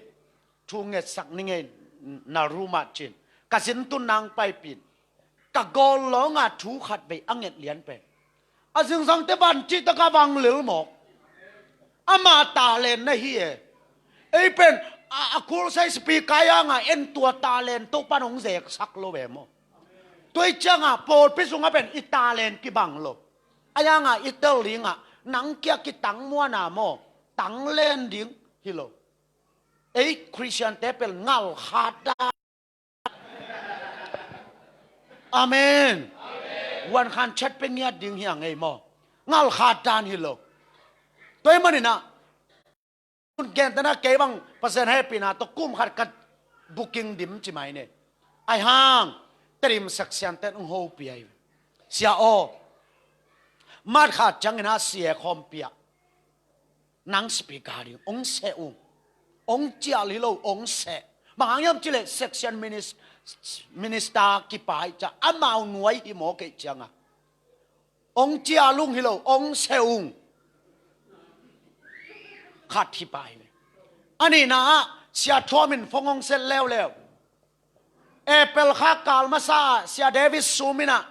thu ngetsak ning ei, na room ah ci-in. Ka zin tun nang paipih in. Gawl lawnga thu khat vei a nget lian pen a zingsangte van cihtak a vang lel mawk. Ama talent na hi e. Ei pen a, a khulsai sipi kai anga en tua talent Topan hong zeksak lo ve maw? Tua i cianga pawlpi sungah pen i talent kibang lo. A yanga i tel dingah nang kia kitang muana maw? Tang len ding hi lo. Ei Khristiante pen ngalkhat dan. Amen. Huan khan chet pe ngiat ding hi a ngei maw? Ngalkhat dan hi lo. Tua i maninah gentena kei bang Pasian hehpihna tawh kum khat ka booking dim ci mai ne. Ai hang Tedim section ten hong hopih ai. Sia aw, mat khat ciangin a sia khawmpi ah nang speaker ding hong seh ung. Hong cial hi lo, hong seh. Bang hang hiam cileh section minis-, minister kipai ca amau nuai hi maw kei cianga hong cial ung hi lo, hong seh ung. Khat hi pai le. A nihna ah sia thuamin phone hong set leuleu. April kha kal masa ah Sia David Sum inah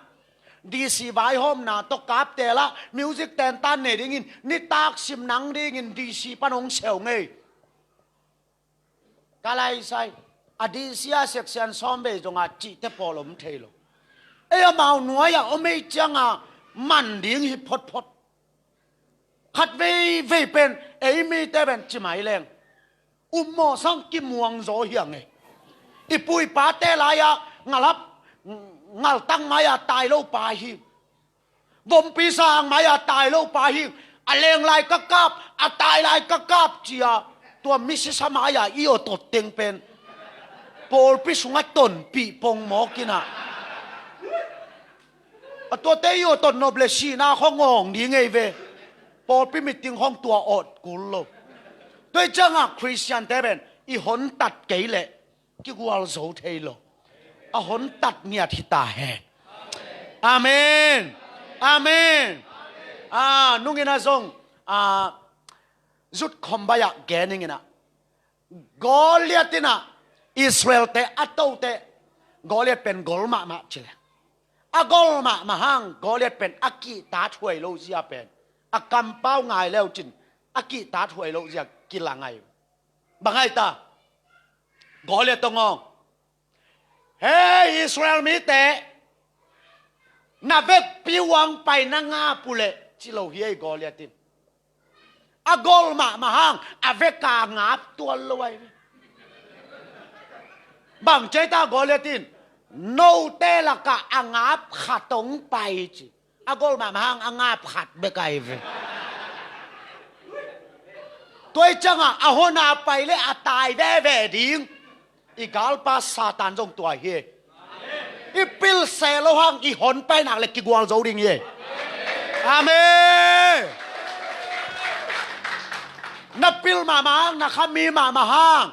D C vaihawmna tawh kaptel ah music tentan nei dingin nitak sim nang dingin D C pan hong seu ngei. Ka laisai a D C a section sawm vei zonga cihte pawl om thei lo. Ei amau nuai-ah om ei cianga man ding hi photphot. Khat veivei pen ei mite pen ci mai leng ummawh sang kimuang zaw hi a ngei. I pu i pate lai-ah ngalhap, ngaltak mai-ah tai lo pa hi. Vompi sang mai-ah tai lo pa hi. A leng lai kakap, a tai lai kakap cia tua misisa mai-ah i awt awt teng pen pawlpi sungah tonpih pongmawk inah a tuate i awt awt nop le sihna khong awng ding ei ve. Pawlpi meeting khong tua awt kul lo. Tua i ciangah Khristiante pen i hontat kei leh kigual zo thei lo. A hontat ngiat hi ta hen. Amen. Amen. A nungin a zong a zutkhom bai-ah gen inginah Goliath inah Israelte a tote Goliath pen gol mahmah cileh. A gol mahmah hang Goliath pen a kihtat huai lo zia pen a kampau ngai leucin a kihtat huai lo zia kilang ai. Bang ai ta? Goliath tawh ngawng. Hei Israel mite, na vekpi uang pai na ngap uh leh ci lo hi ei Goliath in. A gol mahmah hang a veka ngap tuan lo ai. Bang cei ta Goliath in, note lakah a ngap khat hong pai ci. A gol mahmah hang a ngap khat bek ai ve. Tua i ciangah a hona pai le a tai veve ding. I galpa Satan zong tua hi. I pil seh lo hang i hon pai nak le kigual zo ding hi. Amen. Na pil mahmah hang, na khami mahmah hang,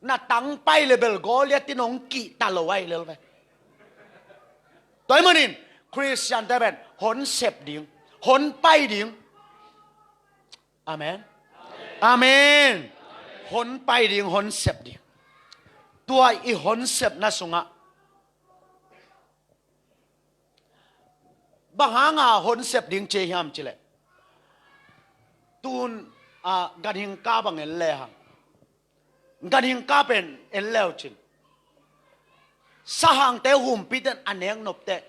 na tang pai le bel Goliath in hong kihta lo ai lel ve. Tua i manin Khristiante pen hon sep ding, hon pai ding. Amen. Amen. Hon pai ding, hon sep ding. Tua i hon sepna sungah bang hanga hon sep ding ci hiam cileh, tun a ganhing ka bang en le hang, ganhing ka pen en leucin sahangte humpiten a nek nopte,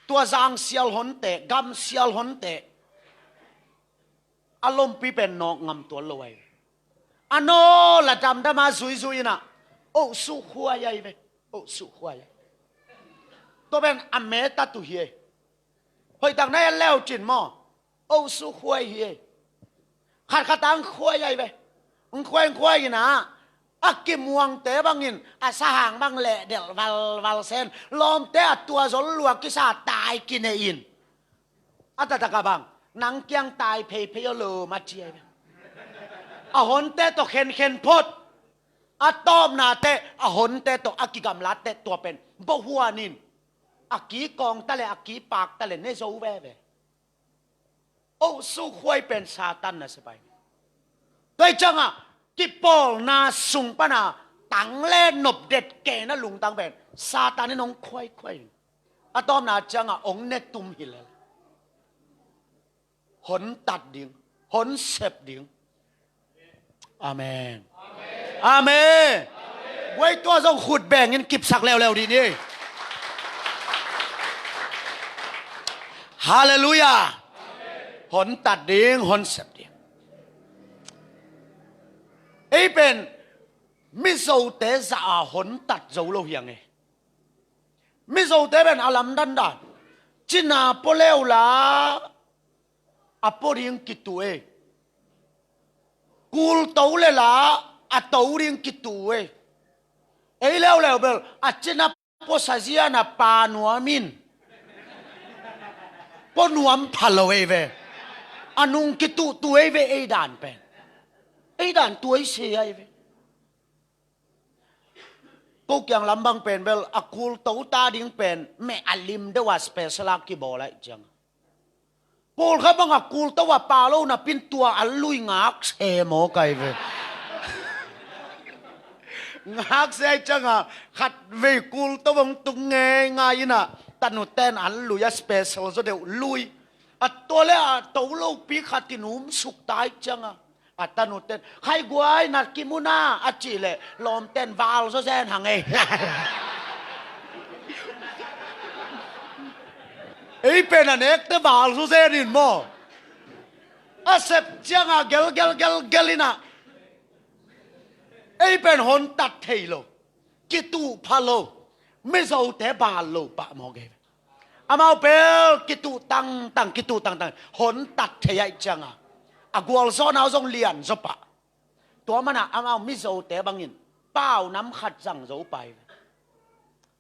tua zangsial honte, gamsial honte, a lompi pen nawk ngam tuan lo ai. A naw la damdama zuizui inah oh suh khuai ai ve. Oh suh khuai ai. Tua pen a meta tu hi ei. Hoihtak na en leucin maw? Oh suh khuai hi ei. Khatkhat ang khuai ai ve. Ng khuai, ng khuai inah a kimuangte bangin a sahang bang lehdelh valval sen lawmte a tua zol lua kisa tai kinei in. A taktak a bang nang kiang tai pheiphei aw lo ma ci ai ve. A honte tawh khenkhen phot. A tawpna teh a honte tawh a kigamlat teh tua pen bohuan in a kikawng ta le a kipak ta le ne zo veve. Oh suh khuai pen Satan na sepai. Tua i ciangah kipawlna sung pana tang le nopdet kena lungtang pen Satan in hong khuai khuai in. A tawpna ciangah ong ne tum hi lel. Hon tat ding, hon sep ding. Amen. Amen. Guai tua zong khut bengin kipsak leuleu dih ni. Halleluiah. Hon tat ding, hon sep ding. Ei pen Mizote zah a hon tat zo lo hiang e. Mizote pen a lamdandan, cina pua leula a pua ding kitu e. Kul to lela a to ding kitu e. Ei leuleu bel a cina pua sazian a pa nuam in pua nuam pha lo ei ve. A nung kituhtu ei ve ei dan pen. Ei dan tuai se ei ve. Ko kiang lam bang pen bel a kul to ta ding pen meh a lim deuh a special a kibawl aih ciang. Pawl kha bang a kul to a pa lo napin tua a lui ngak se maw kai ve. Ngak se aih ciang a khat vei kul to bang tung ngei ngai ina tanu ten a lui a special zo deuh lui. A tua le a to lo pi khat in um suk ta aih ciang a. A tanuten, "Khaiguai, nat kimuna," a cih leh lawmten, "Val zaw zen hang ei." Ei pen a nekte val zaw zen in maw? A sep cianga gel, gel, gel, gel ina. Ei pen hon tat thei lo. Kituh pha lo. Mizote bal lo pah mawk ei. Amau pel kituh tangtang, kituh tangtang, hon tat thei aih cianga a gualzawhna uh zong lian zaw pah. Tua mana amau Mizote bangin pau nam khat zang zo pai.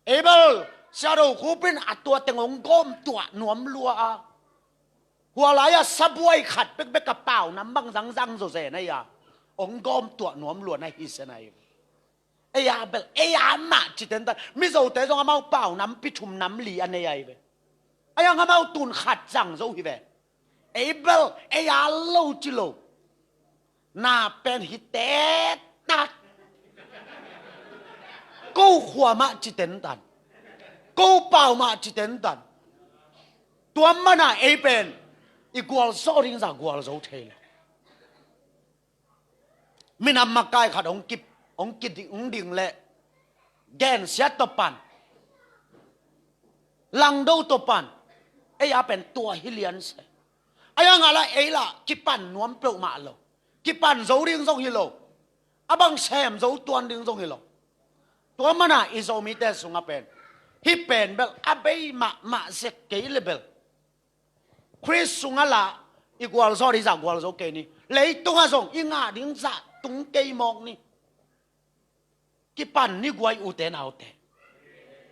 Ei bel Sia Do Khup in a tua teng hong gawm tuah nuam lua a, hua lai-a sabuai khat bekbek a pau nam bang zangzang zaw zen ahi a, hong gawm tuah nuam lua na hi zen ahi. Ei a bel ei a mah ci tentan, Mizote zong amau pau nampi thum nam li a nei ahi ve. Ahi hang amau tun khat zang zo hi ve. Ei bel ei a lo ci lo. Na pen hi tetat. Ko khua mah ci tentan, ko pau mah ci tentan. Tua mana ei pen i gualzawh ding za gualzo thei lo. Minam makai khat hong ki, hong ki, hong ding leh gensiat tawh pan, langdo tawh pan, ei a pen tua hi lian se. Ahi hang a la ei la kipan nuam peuhmah lo. Kipan zo ding zong hi lo. A bang sem zo tuan ding zong hi lo. Tua mana i Zomite sungah pen hih pen bel a bei mahmah zek kei le bel Khrist sungah lah i gualzawh ding zah gualzo kei ni. Leitungah zong i ngah ding zah tung kei mawk ni. Kipan ni guai ute naute.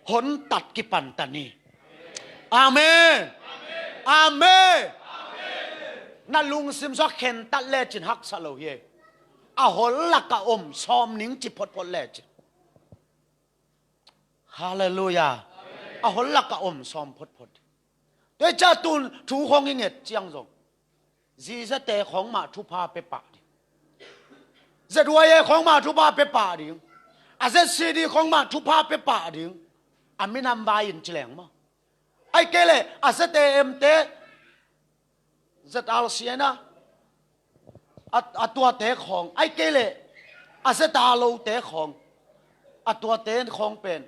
Hontat kipan ta ni. Amen. Amen. Na lungsim sua khentat lecin haksa lo hi. A hol laka om sawm ning ci photphot lecin. Halleluiah. A hol laka om sawm photphot. Tua hi ciah tun thu khawng i nget ciang zong, ZZA te khawng mah thupha pia pah ding. ZYA khawng mah thupha pia pah ding. A ZCD khawng mah thupha pia pah ding. A minam vai in ci leng maw? Ahih kei leh a ZAM te, ZRCN a, a, a tuate khawng, ahih kei leh a ZRO te khawng, a tuate khawng pen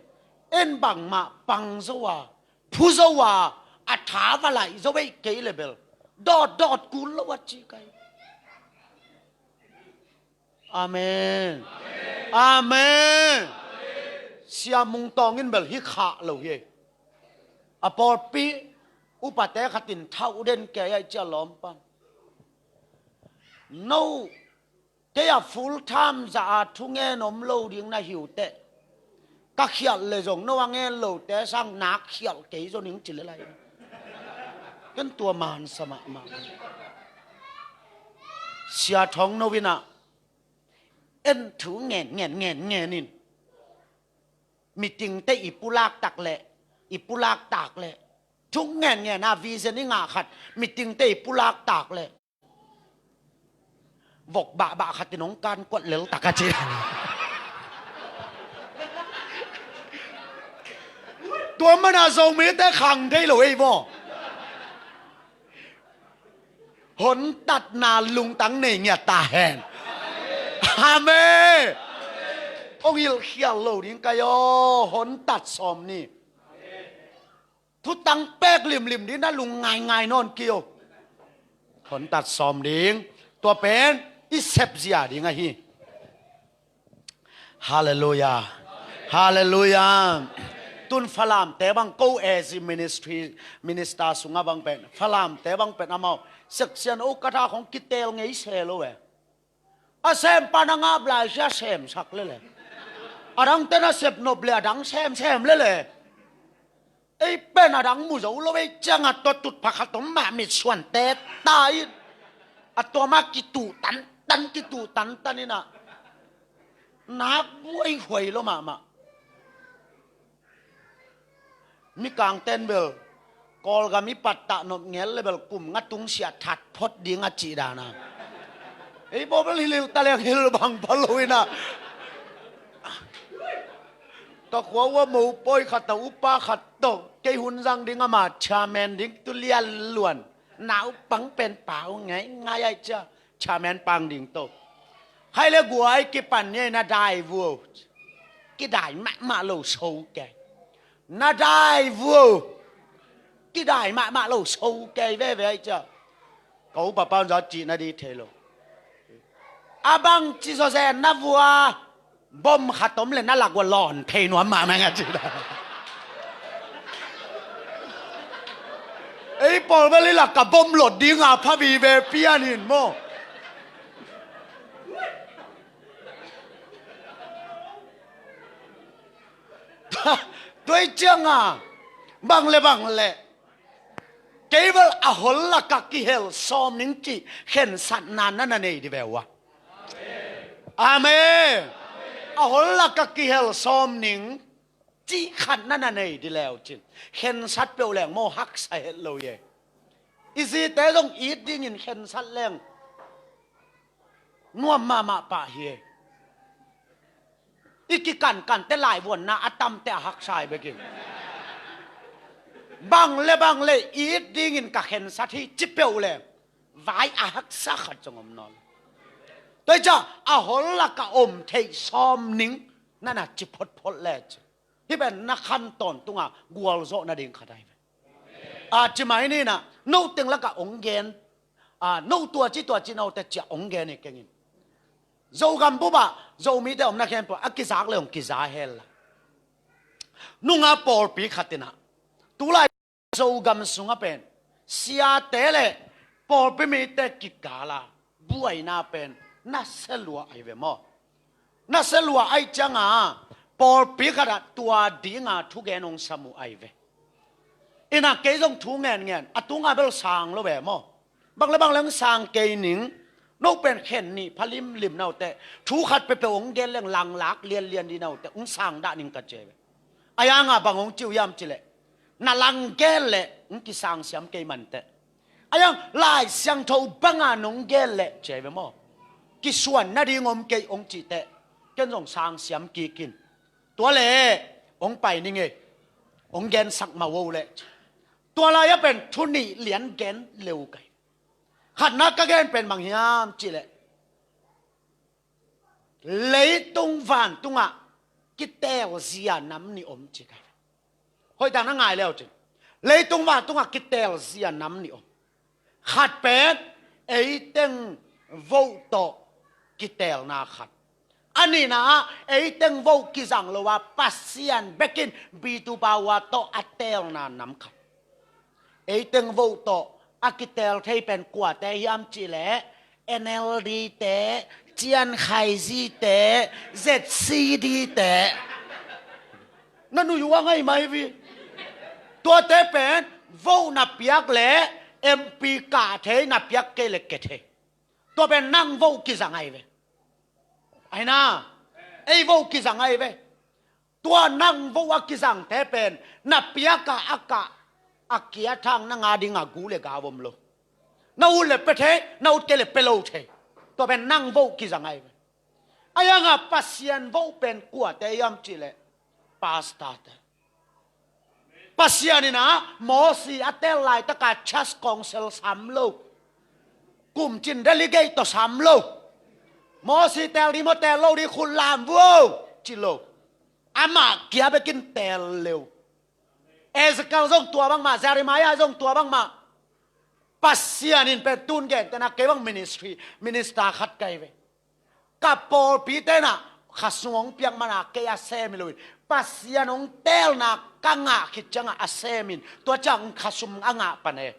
en bangmah pang zo a, phu zo a, a tha va laih zo ahih kei leh bel dawtdawt kul lo a ci kai. Amen. Amen. Sia Mung Tawng in bel hi khah lo hi. A pawlpi upate khatin thauh den kei aih cia lawmpan. No, kei a full time za a thungen om lo ding na hi uh teh, ka khialh le zong no a ngen lote sang nak khialh kei zaw ning ci le lai. Ken tua mansa mahmah. Sia Thawng No in ah en thu ngen ngen ngen ngen in, meeting te i pulak tak leh, i pulak tak leh, thu ngen ngen a vision i ngah khat meeting te i pulak tak leh, vok bahbah khat in hong kan kuat lel tak a ci. Tua mana Zomite khang thei lo ei maw? Hontatna lungtang nei ngiat ta hen. Amen. Hong hilhkhial lo ding ka hi aw, hontat sawm ni. Thutang pek limlim ding na lung ngaingai nawn kei o. Hontat sawm ding. Tua pen i sepzia ding ahi. Halleluiah. Halleluiah. Tun Falamte bang ko A Z ministry, minister sungah bang pen Falamte bang pen amau section o ka tha khong kitel ngei se lo e. A sempa na ngap lai sia semsak lele. A dangte na sep nop le a dang semsem lele. Ei pen a dang mu zo lo ei ciangah tua tutphah khat om mah mitsuan teta in a tua mah kituh tantan kituh tantan inah nak buaihuai lo mahmah. Mikangten bel Kawlgam i pattah nop ngel le bel kum nga tungsiah that phot ding a cih dana. Ei baw bel hilhilh ta leng hilh bang pha lo inah. Ka khua uh a mopawi khat a upa khat tawh kei hun zang ding ama chairman ding tu lian luan. Naupang pen pau ngaingai ai cia chairman pang ding to. Khai le guai kipan ni ai na dai vuo. Kidai mahmah lo so kei. Na dai vuo. Kidai mahmah lo so kei veve ai cia. Ka upa pan za cih na di thei lo. A bang ci zawzen na vua. Bom khat om le na lak ua lawn thei nuam mahmah nga ci da. Ei pawl bel i lak ka bom lot dinga pha vive pian hin maw? Tuai cianga bang le bang le kei bel a hol laka kihel sawm ning cih khensatna na na nei di ve ua. Amen. A hol laka kihel sawm ning cih khat na na nei di leu cin khensat peuh leng maw haksa het lo ye. I zite zong it dingin khensat leng nuam mahmah pah hi e. I kikankan te laivuanna a tamte a haksa hi bekin. Bang le bang le it dingin ka khensat hi ci peuh leng vai a haksa khat zong om nawn lo. Tua hi cia a hol laka om theih sawm ning na na ci photphot le ci. Hih pen na khan tawntunga gualzawh nading khat ahi ve. A ci mai ni na no teng laka ong gen. A no tua ci tua ci no te cia ong gen hi kengin. Zogam bup ah Zomite omna khempeuh a kizak le ong kiza hel la. Nunga pawlpi khat inah tulai Zogam sungah pen siate le pawlpi mite kikala buaina pen nasia lua ahi ve maw? Nasia lua ahi cianga pawlpi khatah tua dinga thugen hong sam uh ahi ve. Inah kei zong thu ngenngen a tunga bel sang lo ve maw? Bang le bang le hong sang kei ning. No pen khen nih pha limlim naute thu khat peuhpeuh hong gen leng langlak lianlian di naute hong sang dah ning ka ce ve. A yanga bang hong ciu yam cileh na lang gen leh hong kisang siam kei manteh. A yang Lai Siangtho banga nong gen leh ci ai ve maw? Kisuan nading om kei hong cihteh ken zong sang siam kikin. Tua leh hong pai ning ei. Hong gensak ma wo leh ci. Tua lai-a pen thu nih lian gen leu kai. Khatna ka gen pen bang hiam cihleh leitung vantungah kitelzia nam nih om ci kai. Hoih tak na ngai leu cin. Leitung vantungah kitelzia nam nih om. Khat pen eiteng voh tawh kitelna khat. A nihna ah eiteng voh kizang lo a Pasian bekin bitubawa tawh a telna nam khat. Eiteng voh tawh a kitel thei pen kuate hiam cihleh N L D te, Cian Khai Zi te, Z C D te. Na nuih uh a ngai mai vi. Tuate pen voh na piak le M P kah thei, na piak kei le ke thei. Tua pen nang voh kizang ai ve. Aina ei voh kizang ai ve. Tua nang voh a kizangte pen na piaka a kah a kia thang na nga dinga gu le ga vom lo. Na ut le pe thei, na ut kei le pe lo thei. Tua pen nang voh kizang ai ve. A yanga Pasian voh pen kuate hiam cihleh pastor te. Pasian in ah Mosi a teel laitaka church council sam lo. Kumcin delegate tawh sam lo. Mosi teel ding maw, teel lo ding, khut lam vuo, ci lo. Amah kia bekin teel lo. Ezekiel zong tua bangmah, Jeremiah zong tua bangmah. Pasian in pen tun gentehna kei bang ministry, minister khat ka hi ve. Ka pawlpi tenah khasum hong piak mana kei a sem hi loin, Pasian hong teelna ka ngah khit ciangah a semin, tua ciang khasum a ngah pan e.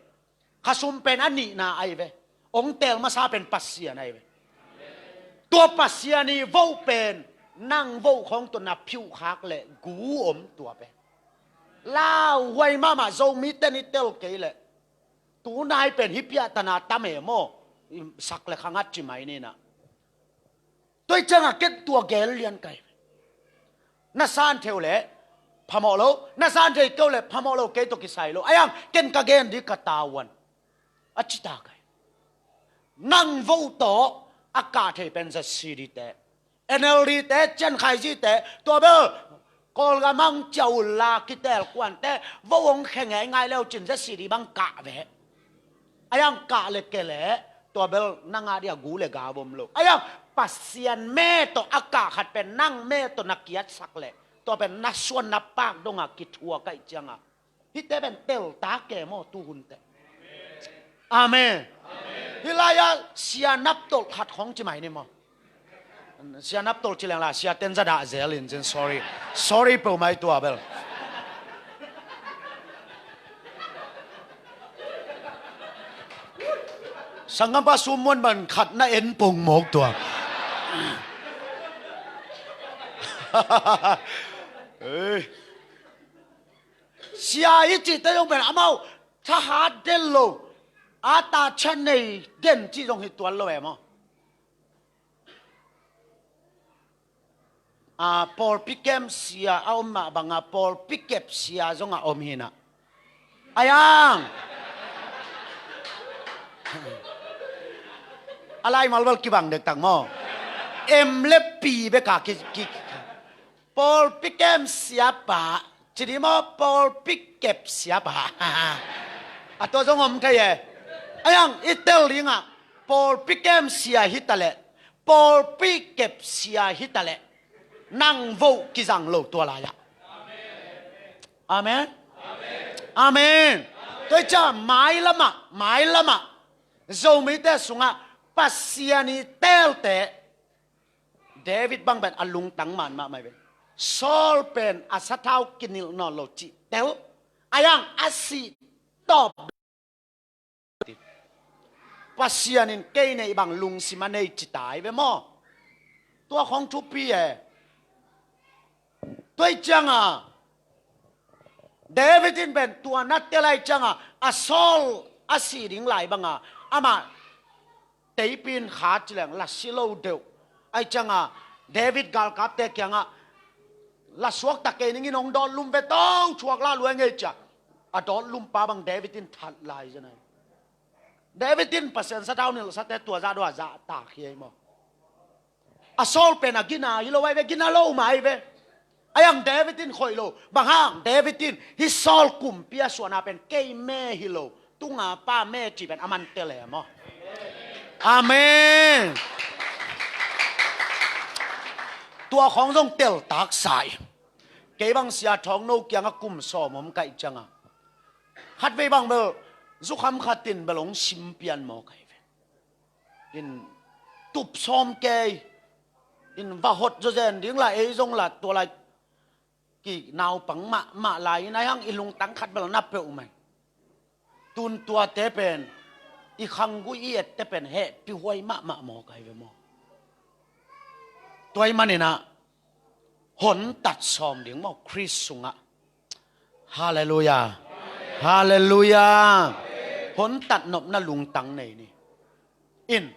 Khasum pen a nihna ahi ve. Hong teel masa pen Pasian ahi ve. Tua Pasian i voh pen nang voh khawng tawh na phiuhkhak leh gu om tua pen. Lauhuai mahmah, Zomite ni tel kei leh. Tunai pen hih piahtana tam e maw. Sak le khangat ci mai ninah. Tua hi ciangah ken tua gel lian ka hi. Na san thei uh leh phamawh lo, na san thei kei uh leh phamawh lo, kei tawh kisai lo. Ayang ken ka gen ding ka tavuan. A ci ta ka hi. Nang voh tawh a kah thei pen Z C D te, N L D te, Ciankhai Zi te, tua bel Kawlgam hang ciah unla kiteel kuante, voh hong khe ngeingai leucin Z C D bang kah ve. Ayang kah le ke leh tua bel nang a dia gu le ga vom lo. Ayang Pasian me tawh a kah khat pen nang me tawh na kiatsak leh tua pen na suan na pak dongah kithuak ahih ciangah. Hihte pen teltak e maw tuhunte. Amen. Hih lai-ah sia naptolh khat khawng ci mai ni maw. Sia naptolh ci leng la, sia ten zadah zel in cin, sorry. Sorry peuhmah tua bel. Sanggampa sum muan ban khat na en pong mawk tua. Ei. Sia i cihte zong pen amau thahat den lo, a ta chan nei den cih zong hi tuan lo e maw. A, pawlpi kem sia a om mah banga pawlpi kep sia zong a om hinah. Ayang. A laimal bel kibang dektak maw. Em le pi beka ki, ki, pawlpi kem siapa ci dih maw, pawlpi kep siapa. A tua zong om thei e. Ayang i tel dingah pawlpi kem sia hitaleh, pawlpi kep sia hitaleh, nang voh kizang lo tua lai-ah. Amen. Amen. Tua hi ciah mailamah, mailamah Zomite sungah Pasian i teelte David bang pen a lungtang man mahmah hi ve. Saul pen a sathau kinilh nawn lo cih tel. Ayang a sih tawp. Pasian in kei neih bang lungsim a nei ci ta hi ve maw. Tua khawng thupi e. Tua hi cianga David in pen tua na tel ahih cianga a Saul a sih ding lai banga amah teipin khat ci leng la si lo deuh. Ahih cianga David galkapte kiangah la suakta kei ningin hong dawt lum ve to, thuak la luai ngei cia. A dawt lumpa bang David in that lai zen ahi. David in Pasian sathau nilhsate tua zah dua zah tak hi ei maw. A Saul pen a gina hi lo ahi ve, gina lo mah ahi ve. Ayang David in khoih lo. Bang hang David in hih Saul kumpi a suahna pen kei me hi lo, tunga pa me ci pen a man tel e maw. Amen. Tua khawng zong teltak sa hi. Kei bang sia thawng no kiangah kum sawm om ka hih cianga khatvei bang bel zukham khatin bel hong sim pian maw ka hi ve. In tup sawm kei in va hot zawzen ding la ei zong la tua lai ki naupang mahmah lai in ahi hang i lungtang khat bel na peuh mai. Tun tuate pen i khanggui i ette pen hehpih huai mahmah maw ka hi ve maw. Tua ahih maninah hontat sawm ding maw Khrist sungah. Halleluiah. Halleluiah. Hontat nopna lungtang nei ni. In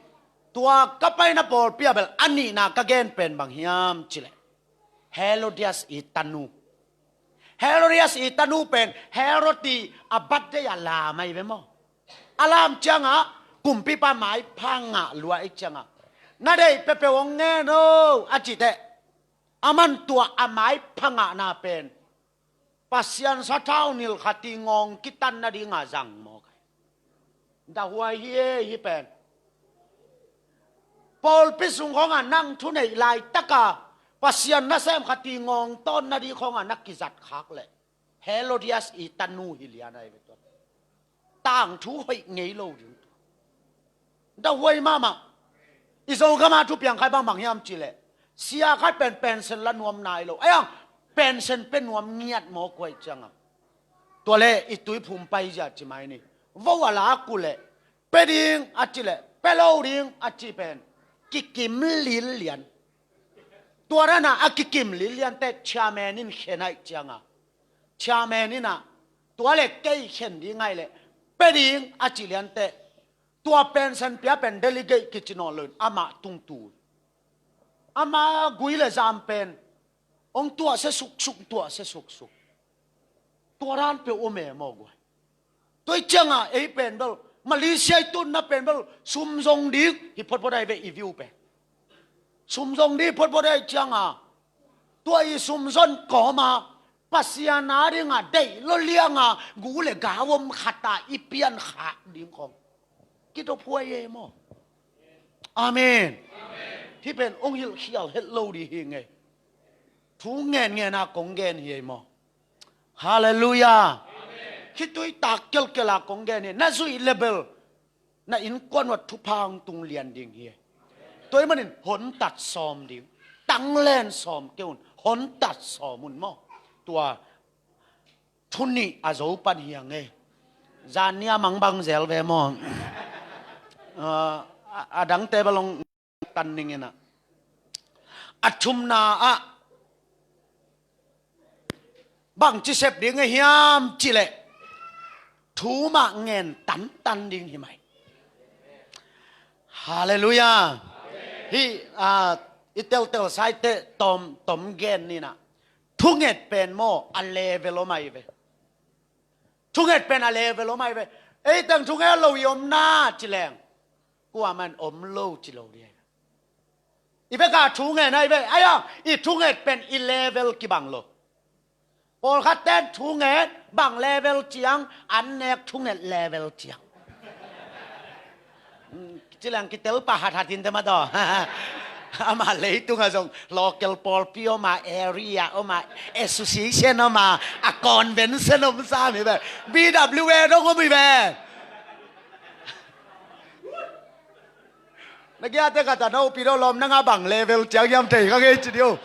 tua ka paina pawlpi ah bel a nihna ka gen pen bang hiam cileh Herodias i tanu. Herodias i tanu pen Herod i a birthday a lam ahi ve maw. A lam ciangah kumpipa maipha ngah lua i ciangah na deih peuhpeuh hong ngen o a cihteh a man tua a maipha ngahna pen Pasian sathau nilh khat i ngawng kitan nadinga zang maw kai? Dahuai hi e, hih pen. Pawlpi sung khawngah nang thuneih laitaka Pasian nasem khat i ngawng tawn nading khawngah na kizat khak leh Herodias i tanu hi lian ahi ve tua. Tangthu hoih ngei lo ding. Dahuai mahmah. I Zogama thupiang khai bangbang hiam cihleh, sia khat pen pension la nuam nai lo. Aiang, pension pe nuam ngiat maw kuai cianga. Tua le i tuiphum pai zia ci mai ni. Vo a lak uh leh, pe ding a ci leh, pe lo ding a ci pen kikim lilian. Tua dana a kikim lilian teh chairman in khen aih cianga, chairman in ah, tua le kei khen ding aih leh, pe ding a ci lian teh, tua pension pia pen delegate kici nawn lo in amah tungtu. Ama gui le zam pen hong tuahsia suksuk, tuahsia suksuk. Tua dan peuh om e maw guai. Tua i cianga ei pen bel, Malaysia i tunna pen bel sum zong ding hi photphot ahi ve i view pen. Sum zong ding hi photphot ahi cianga, tua i sum zon kawma Pasian a dinga deih lo lianga gu le gau om khata i pian khak ding khong kidop huai e maw? Amen. Hih pen hong hilhkhial het lo ding hi ngei. Thu ngen ngen a kong gen hi ei maw? Halleluiah. Khitui tak kelkel a kong gen hi. Na zuih le bel na innkuan uah thupha hong tung lian ding hi. Tua ahih manin hontat sawm ding. Tanglen sawm kei un. Hontat sawm un maw? Tua thu nih a zo pan hi a ngei. Zan nia mangbang zel ve maw? Ah, a, a dangte bel hong tan ning in ah. A thumna ah bangci sep ding a hiam cihleh, thu mah ngen tantan ding hi mai. Halleluiah. Hih, ah, i teltel saite tom, tom gen ni nah. Thunget pen maw a level om ahi ve. Thunget pen a level om ahi ve. Ei teng thunget lo i om na ci leng, kuaman om lo ci lo ding ahi ve. I veka thunget ahi ve. Aia, i thunget pen i level kibang lo. Pawlkhat ten thunget bang level ciang, an nek thunget level ciang. Ci leng kitel pah hathat in te mah tawh. Amah leitung ah zong local pawlpi om a, area om a, association om a, a convention om sam hi ve. B W A dong om hi ve. Na giate khat a no pi do lom na nga bang level ciang hiam thei ka ngei ci diu.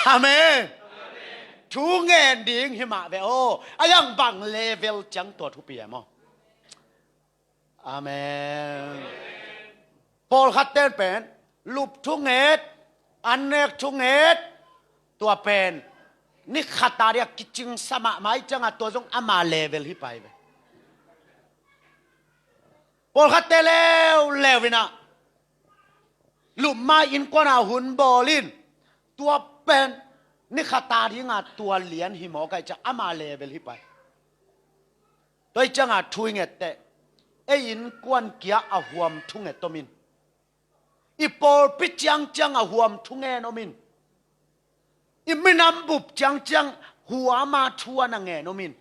Amen. Thu ngen ding hi mah ve aw. A yang bang level ciang tua thupi e maw? Amen. Pawlkhat ten pen lup thunget, an nek thunget, tua pen ni khat a dia kicing sa mahmah i ciangah tua zong ama level hi pai ve. Pawlkhat te leuleu inah lupma innkuan a hun bawl in, tua pen ni khat a dinga tua lian hi mawk aih ciah ama level hi pai. Tua i ciangah thu i nget teh, ei innkuan kia a huam thunget om in, i pawlpi ciangciang a huam thungen om in, i minam bup ciangciang huama thu a na ngen om in,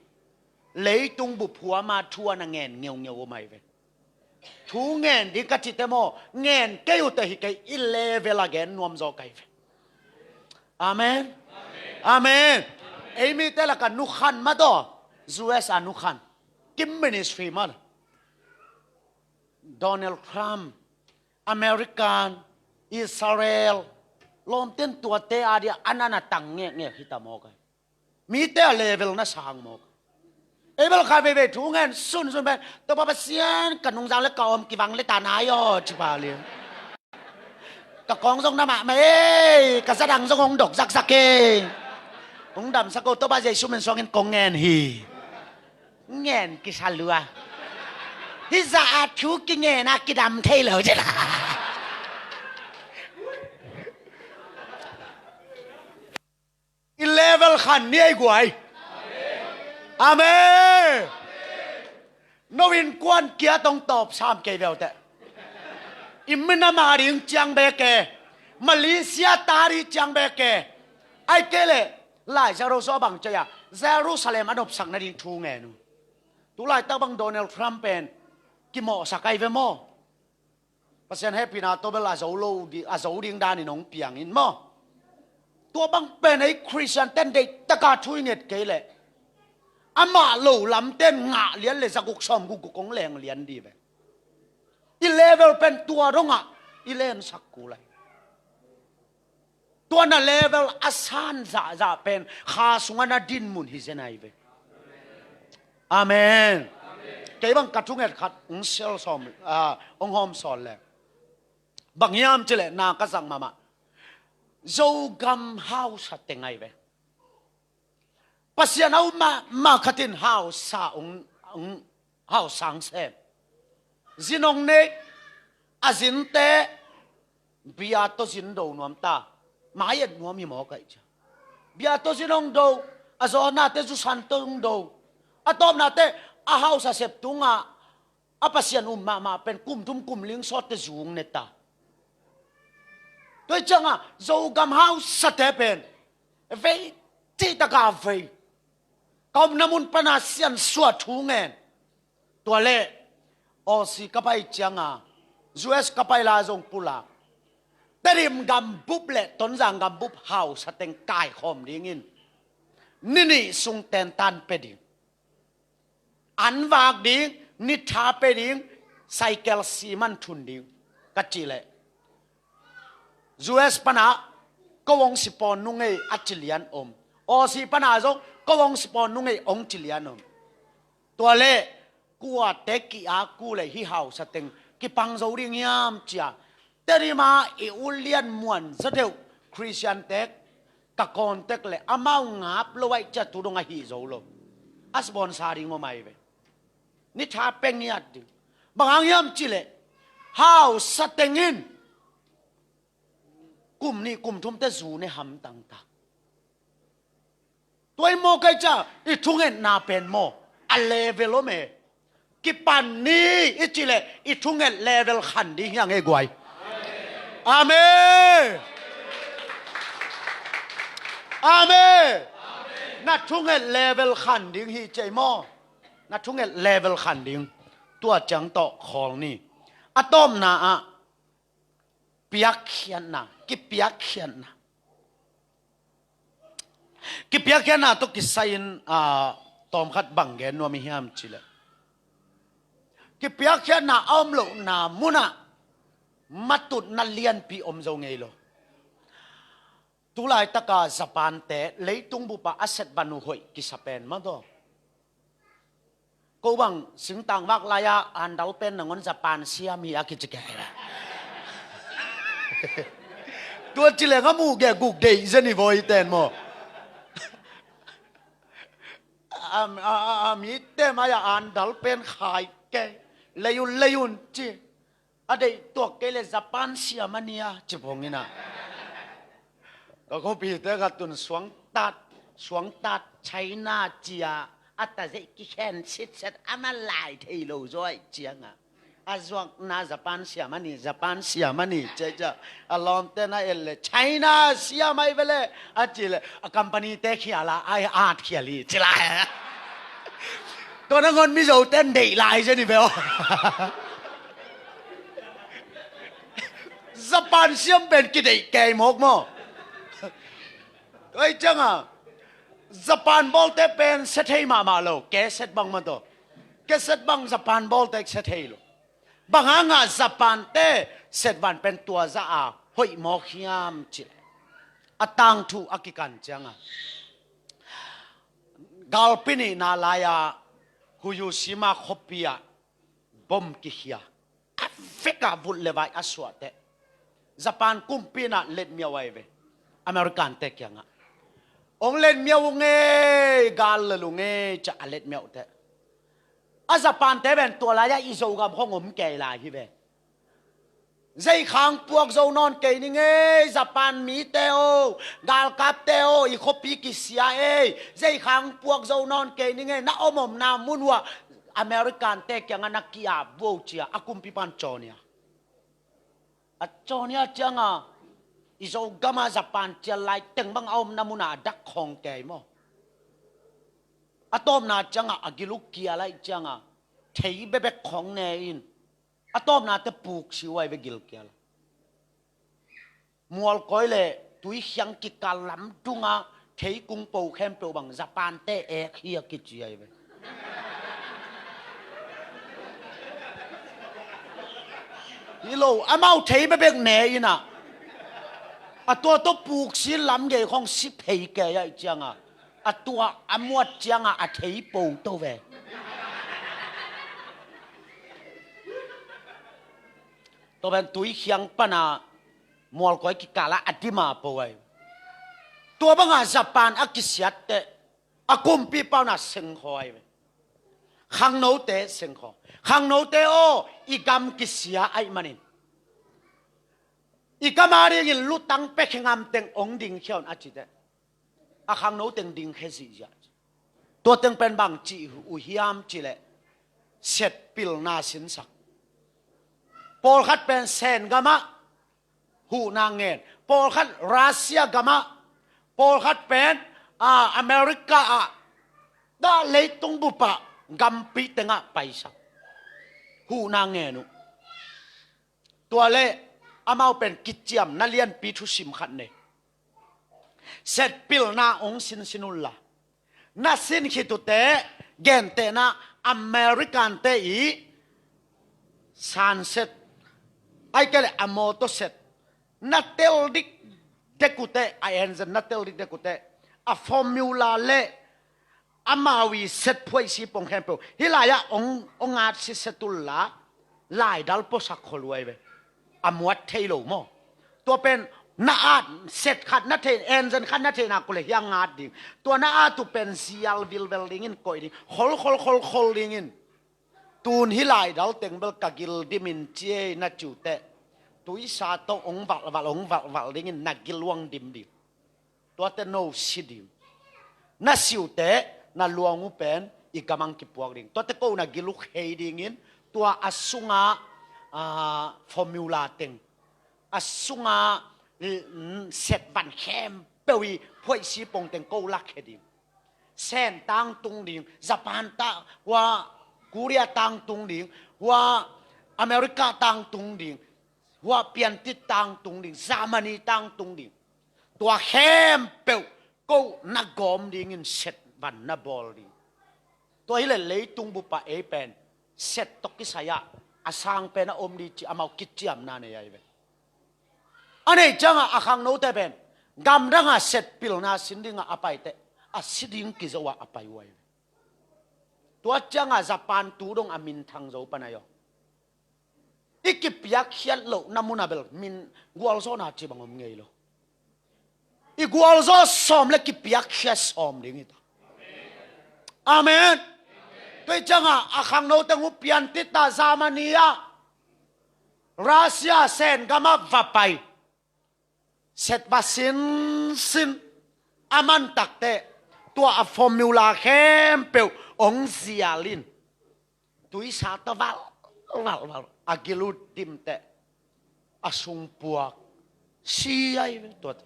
leitung bup huama thu a na ngen ngeungeu om ahi ve. Thu ngen ding ka cite maw, ngen kei uh teh hi kei, i level a gen nuam zaw ka hi ve. Amen. Amen. Ei mite lakah nukhan mah daw, U S a nukhan, Kim Ministry mah, Donald Trump, American, Israel, lawmten tuate a dia a nana tang ngekngek hita mawk ahi. Mite a level na sang mawk. Ei bel kha veivei thu ngen sunsun pen, Topa Pasian, ka nungzang le ka om kivang le ta nai aw ci pah lian. Ka kawng zong na mahmah ei, ka zadang zong hong dok zakzak ei. Hong damsak o, Topa Jesu min suangin kong ngen hi. Ngen kisa lua. Hih zah a thu kingen a kidam thei lo ci la. I level khan ni ei guai. Amen. No innkuan kia tong tawp sam kei veu teh. I minam a ding ciang bek e. Malaysia ta dih ciang bek e. Ai kei leh lai Jerusalem bang cia Jerusalem a nopsak nading thu ngen uh. Tulaitak bang Donald Trump pen kimawhsak ai ve maw? Pasian hehpihna tawh bel a zo lo di, a zo ding danin hong piang in maw? Tua bang pen ei Khristian ten deihtaka thu i nget kei leh amah lo lamten ngah lian le zaguk sawm gukguk hong leng lian di ve. I level pen tua dongah i lensak kul lai. Tua na level a san zahzah pen kha sungah na dinmun hi zen ai ve. Amen. Kei bang ka thunget khat hong sel sawm, ah, hong hawm sawl le bang hiam cileh na ka zak mahmah. Zogam hausa teng ai ve. Pasian a um mahmah khatin hausa hong, hong hausa hong sem. Zin hong nei, a zinte bia tawh zin do nuam ta. Mai et nuam hi maw kaih cia. Bia tawh zin hong do, a zawnate zusan tawh hong do. A tawpnate a hausa sep tungah a Pasian um mahmah pen kum thum kum ling sawtte zung ne ta. Tua hi ciangah Zogam hausate pen vei cihtaka vei. Ka omna mun pana siansuah thu ngen. Tua leh Aussie ka pai cianga U S ka pai lai zong pulak. Tedim gambup le Tonzang gambup hausa teng kaikhawm dingin ni nih sung tentan pe ding. An vak ding, ni tha pe ding, cycle siman thun ding ka cih leh U S pana ko hong sipawn nungei a ci lian om. Aussie pana zong ko hong sipawn nungei hong ci lian om. Tua leh kuate ki-ak uh leh hih hausa teng kipang zo ding hiam cia. Tedima i ulian muan za deuh Khristian tek ka kawn tek leh amau ngap lo aih cia tu dong ahi zo lo. A sponsor ding om ai ve. Ni tha pe ngiat ding. Bang hang hiam cileh hausa tengin kum nih kum thumte zu ne hamtang ta. Tua i maw kai ca i thungetna pen maw a level om e. Kipan ni i cileh i thunget level khan ding hiang e guai. Amen. Amen. Na thunget level khan ding hi cei maw? Na thunget level khan ding. Tua ciang tawh khawl ni. A tawpna ah piakkhiatna, kipiakkhiatna. Kipiakkhiatna tawh kisai-in, ah, tawmkhat bang gen nuam i hiam cileh. Kipiakkhiatna a om lohna munah matutna lianpi om zo ngei lo. Tulaitaka Japan-te leitung bupah a setvan uh hoih kisa pen mah tawh. Ko bang singtang vak lai-a andal pen nangon Japan siam hi a kici kei la. Tua cileng a muh geh guk deih zen i voi ten maw? A, a, a, a mite mai-a andal pen khai kei. Lei un, lei un ci. A deih tuak kei le Japan siam a nia ci pong ina. Ka khuapite khat tun suangtat, suangtat China cia a ta zeih kikhen sitset a man lai thei lo zaw aih cianga. A zuakna Japan siam a ni, Japan siam a ni cia cia. A lawmte na el le China siam aih ve le a ci le a company-te khial a ai at khial hi ci lai. Tua nangawn Mizote an deih lai zen hi ve aw. Japan siam pen kideih kei mawk maw? Tua hi cianga Japan bawlte pen sia thei mahmah lo, cassette bang mah tawh. Cassette bang Japan bawlte sia thei lo. Bang hanga Japan-te setvan pen tua zah a hoih mawk hiam cih a tangthu a kikan cianga galpi nihna lai-a Hiroshima khuapi-ah bom kikhia a vekah vut le vai a suahteh Japan kumpi inah letmiauh ahi ve. American-te kiangah hong letmiauh ung ei, gal lel ung ei, ciah a letmiauhteh a Japan-te pen tua lai-ah i Zogam khong om kei lai hi ve. Zeikhang puak zo nawn kei ning ei, Japan mite aw, galkapte aw, i khuapi kisia ei, zeikhang puak zo nawn kei ning ei, na om omna mun uah American-te kiangah na ki-ap vuo cia a kumpipan cawnia. A cawnia cianga I Zogam ah Japan cial lai teng bang a omna munah a dak khawng kei maw? A tawpna ciangah a gil uh kial ahih ciangah thei bekbek khawng ne in, a tawpnate puksi uh ai ve gil kial. Mualkawi le Tuikhiang kikal lamdungah thei kung po khempeuh bang Japan-te ek hi a kici ai ve. Hi lo, amau thei bekbek ne in ah, a tua tawh puksi lamgei khawng si phei kei ahih ciangah, a tua a muat ciangah a thei po to ve. Tua pen Tuikhiang pana Mualkawi kikalah a dima po ai. Tua bangah Japan a kisiat teh a kumpipa un a sengkhaw ai ve. Khangnote sengkhaw. Khangnote aw, i gam kisia ahih manin, i gam a dingin lutang pia khe ngam teng ong dingkhia un a ci teh, a khangno teng dingkhia zihziah. Tua teng pen bang cih uh hiam cih leh, set pilna sinsak. Pawlkhat pen Sen gamah huhna ngen, pawlkhat Russia gamah, pawlkhat pen, a, America ah, dah leitung bupah gampi tengah paisak, huhna ngen uh. Tua le amau pen kiciamna lianpi thusim khat nei. Set pilna ong sinsin unla, na sin khit uh teh, gentehna American-te i sanset, ahih kei leh a mawtaw set na tel dikdek uh teh, a engine na tel dikdek uh teh, a formula le amau i set phuaihsi pong khempeuh hih lai-ah ong, ong at siset unla, laidal puasak khol uh ai ve. A muat thei lo maw? Tua pen na at set khat na thei, engine khat na thei nak uh leh hiang ngat ding. Tua na at uh pen zial vilvel dingin koih ding, khol khol khol khol dingin. Tun hih laidal teng bel ka gil dimin ci ei na ci uh teh, tuisa tawh ong valhvalh, ong valhvalh dingin na gil uh ong dim ding. Tuate no si ding. Na si uh teh na luang uh pen i gam ah kipuak ding. Tuate ko na gil uh khei dingin, tua a sunga, a, formula teng, a sunga, mm, set van khempeuh i phuaihsi pong teng ko lakkhia ding. Sen tangtung ding, Japan ta, hua Korea tangtung ding, hua America tangtung ding, hua piantit tangtung ding, Germany tangtung ding. Tua khempeuh ko na gawm dingin set van na bawl ding. Tua hileh leitung bupah ei pen set tawh kisai-ah a sang pen a om ding cih amau kiciamna nei ai ve. A neih ciangah a khangnote pen gamdangah set pilna sin dingah a paiteh, a si ding kizo-ah a pai uh ai ve. Tua ciangah Japan tu dong a minthang zo pan ai aw. I kipiakkhiat lohna munah bel min gualzawhna cih bang om ngei lo. I gualzawh sawm le kipiakkhiat sawm ding hi ta. Amen. Tua ciangah a khangno teng uh piantit ah Germany ah, Russia Sen gamah va pai. Set va sinsin a man takteh, tua a formula khempeuh ong zial in, tuisa tawh valh valh valh a gil uh dim teh, a sungpuak si ai ve tuate.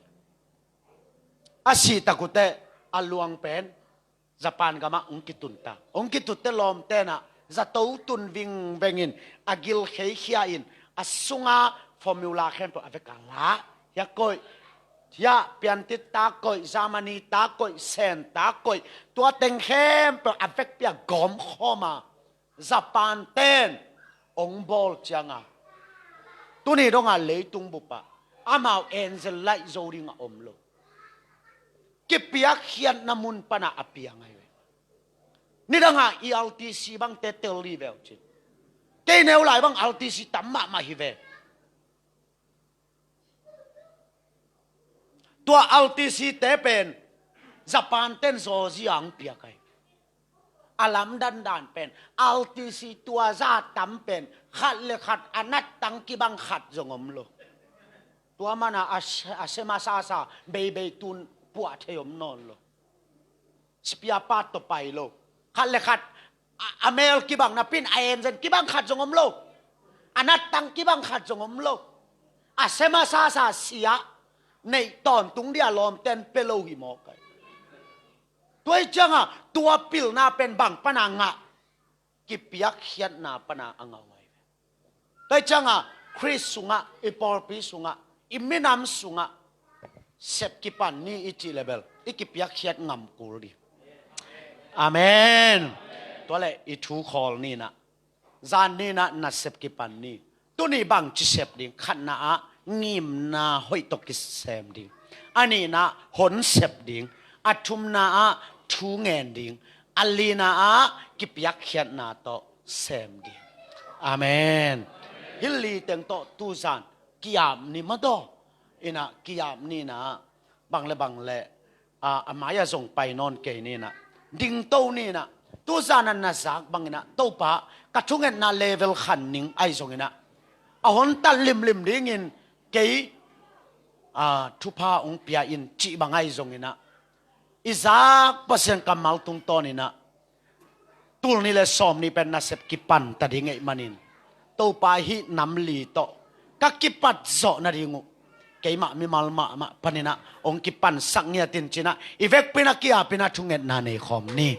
A sih tak uh teh a luang pen Japan gamah ong kitun ta. Ong kitun teh lawmte in ah zato tun vingveng in, a gil kheikhia in, a sunga formula khempeuh a vek a lah, hiah koih, hiah piantit ta koih, Germany ta koih, Sen ta koih, tua teng khempeuh a vekpi-a gawmkhawm a, Japan ten ong bawl ciangah, tuni dongah leitung bupah amau engine laih zo dingah om lo. Kipiakkhiatna mun panah a piang ai ve. Nidangah i R T C bangte tel dih ve uh cin. Kei neu lai bang R T C tam mahmah hi ve. Tua R T C te pen Japan ten zawzia ang piak ai. A lamdandan pen R T C tua za tam pen khat le khat a nattang kibang khat zong om lo. Tua mana a se-, a sema sasa beibei tun puah thei om nawn lo. Spare part tawh pai lo. Khat le khat a, a mel kibang napi-in a engine kibang khat zong om lo. A nattang kibang khat zong om lo. A sema sasa sia, neih tawntung dia lawmten pe lo hi maw kai. Tua hi ciangah tua pilna pen bang pana ngah? Kipiakkhiatna pana a ngah uh ahi ve. Tua hi ciangah Khrist sungah, i pawlpi sungah, i minam sungah sep kipan ni i cih le bel i kipiakkhiat ngam kul ding. Amen. Tua le i thu khawl ni nah. Zan ni nah nasep kipan ni. Tuni bangci sep ding? Khatna ah ngimna hoih tawh kisem ding. A nihna ah hon sep ding. A thumna ah thu ngen ding. A lina ah kipiakkhiatna tawh sem ding. Amen. Hih li teng tawh tuzan ki-ap ni mah daw. Inah ki-ap ni nah bang le bang le, a, a mai-ah zong pai nawn kei ni nah. Dingto ni nah. Tuzan ah na zak bang inah, Topa, ka thungetna level khan ning, ahi zong inah a hon tat limlim dingin kei, a, thupha hong pia in cih bang ahi zong inah, i zak Pasian kammal tungtawn inah tul nih le sawm nih pen nasep kipan ta ding ahih manin, Topa, hih nam li tawh ka kipat zawh nading uh keimah mimal mahmah panin ah hong kipansak ngiat in ci nah, i vekpi in ah ki-ap in ah thungetna nei khawm ni.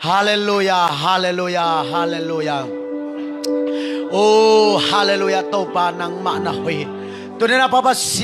Halleluiah, halleluiah, halleluiah. Oh, halleluiah, Topa, nangmah na hoih hi. Tuni in ah Papa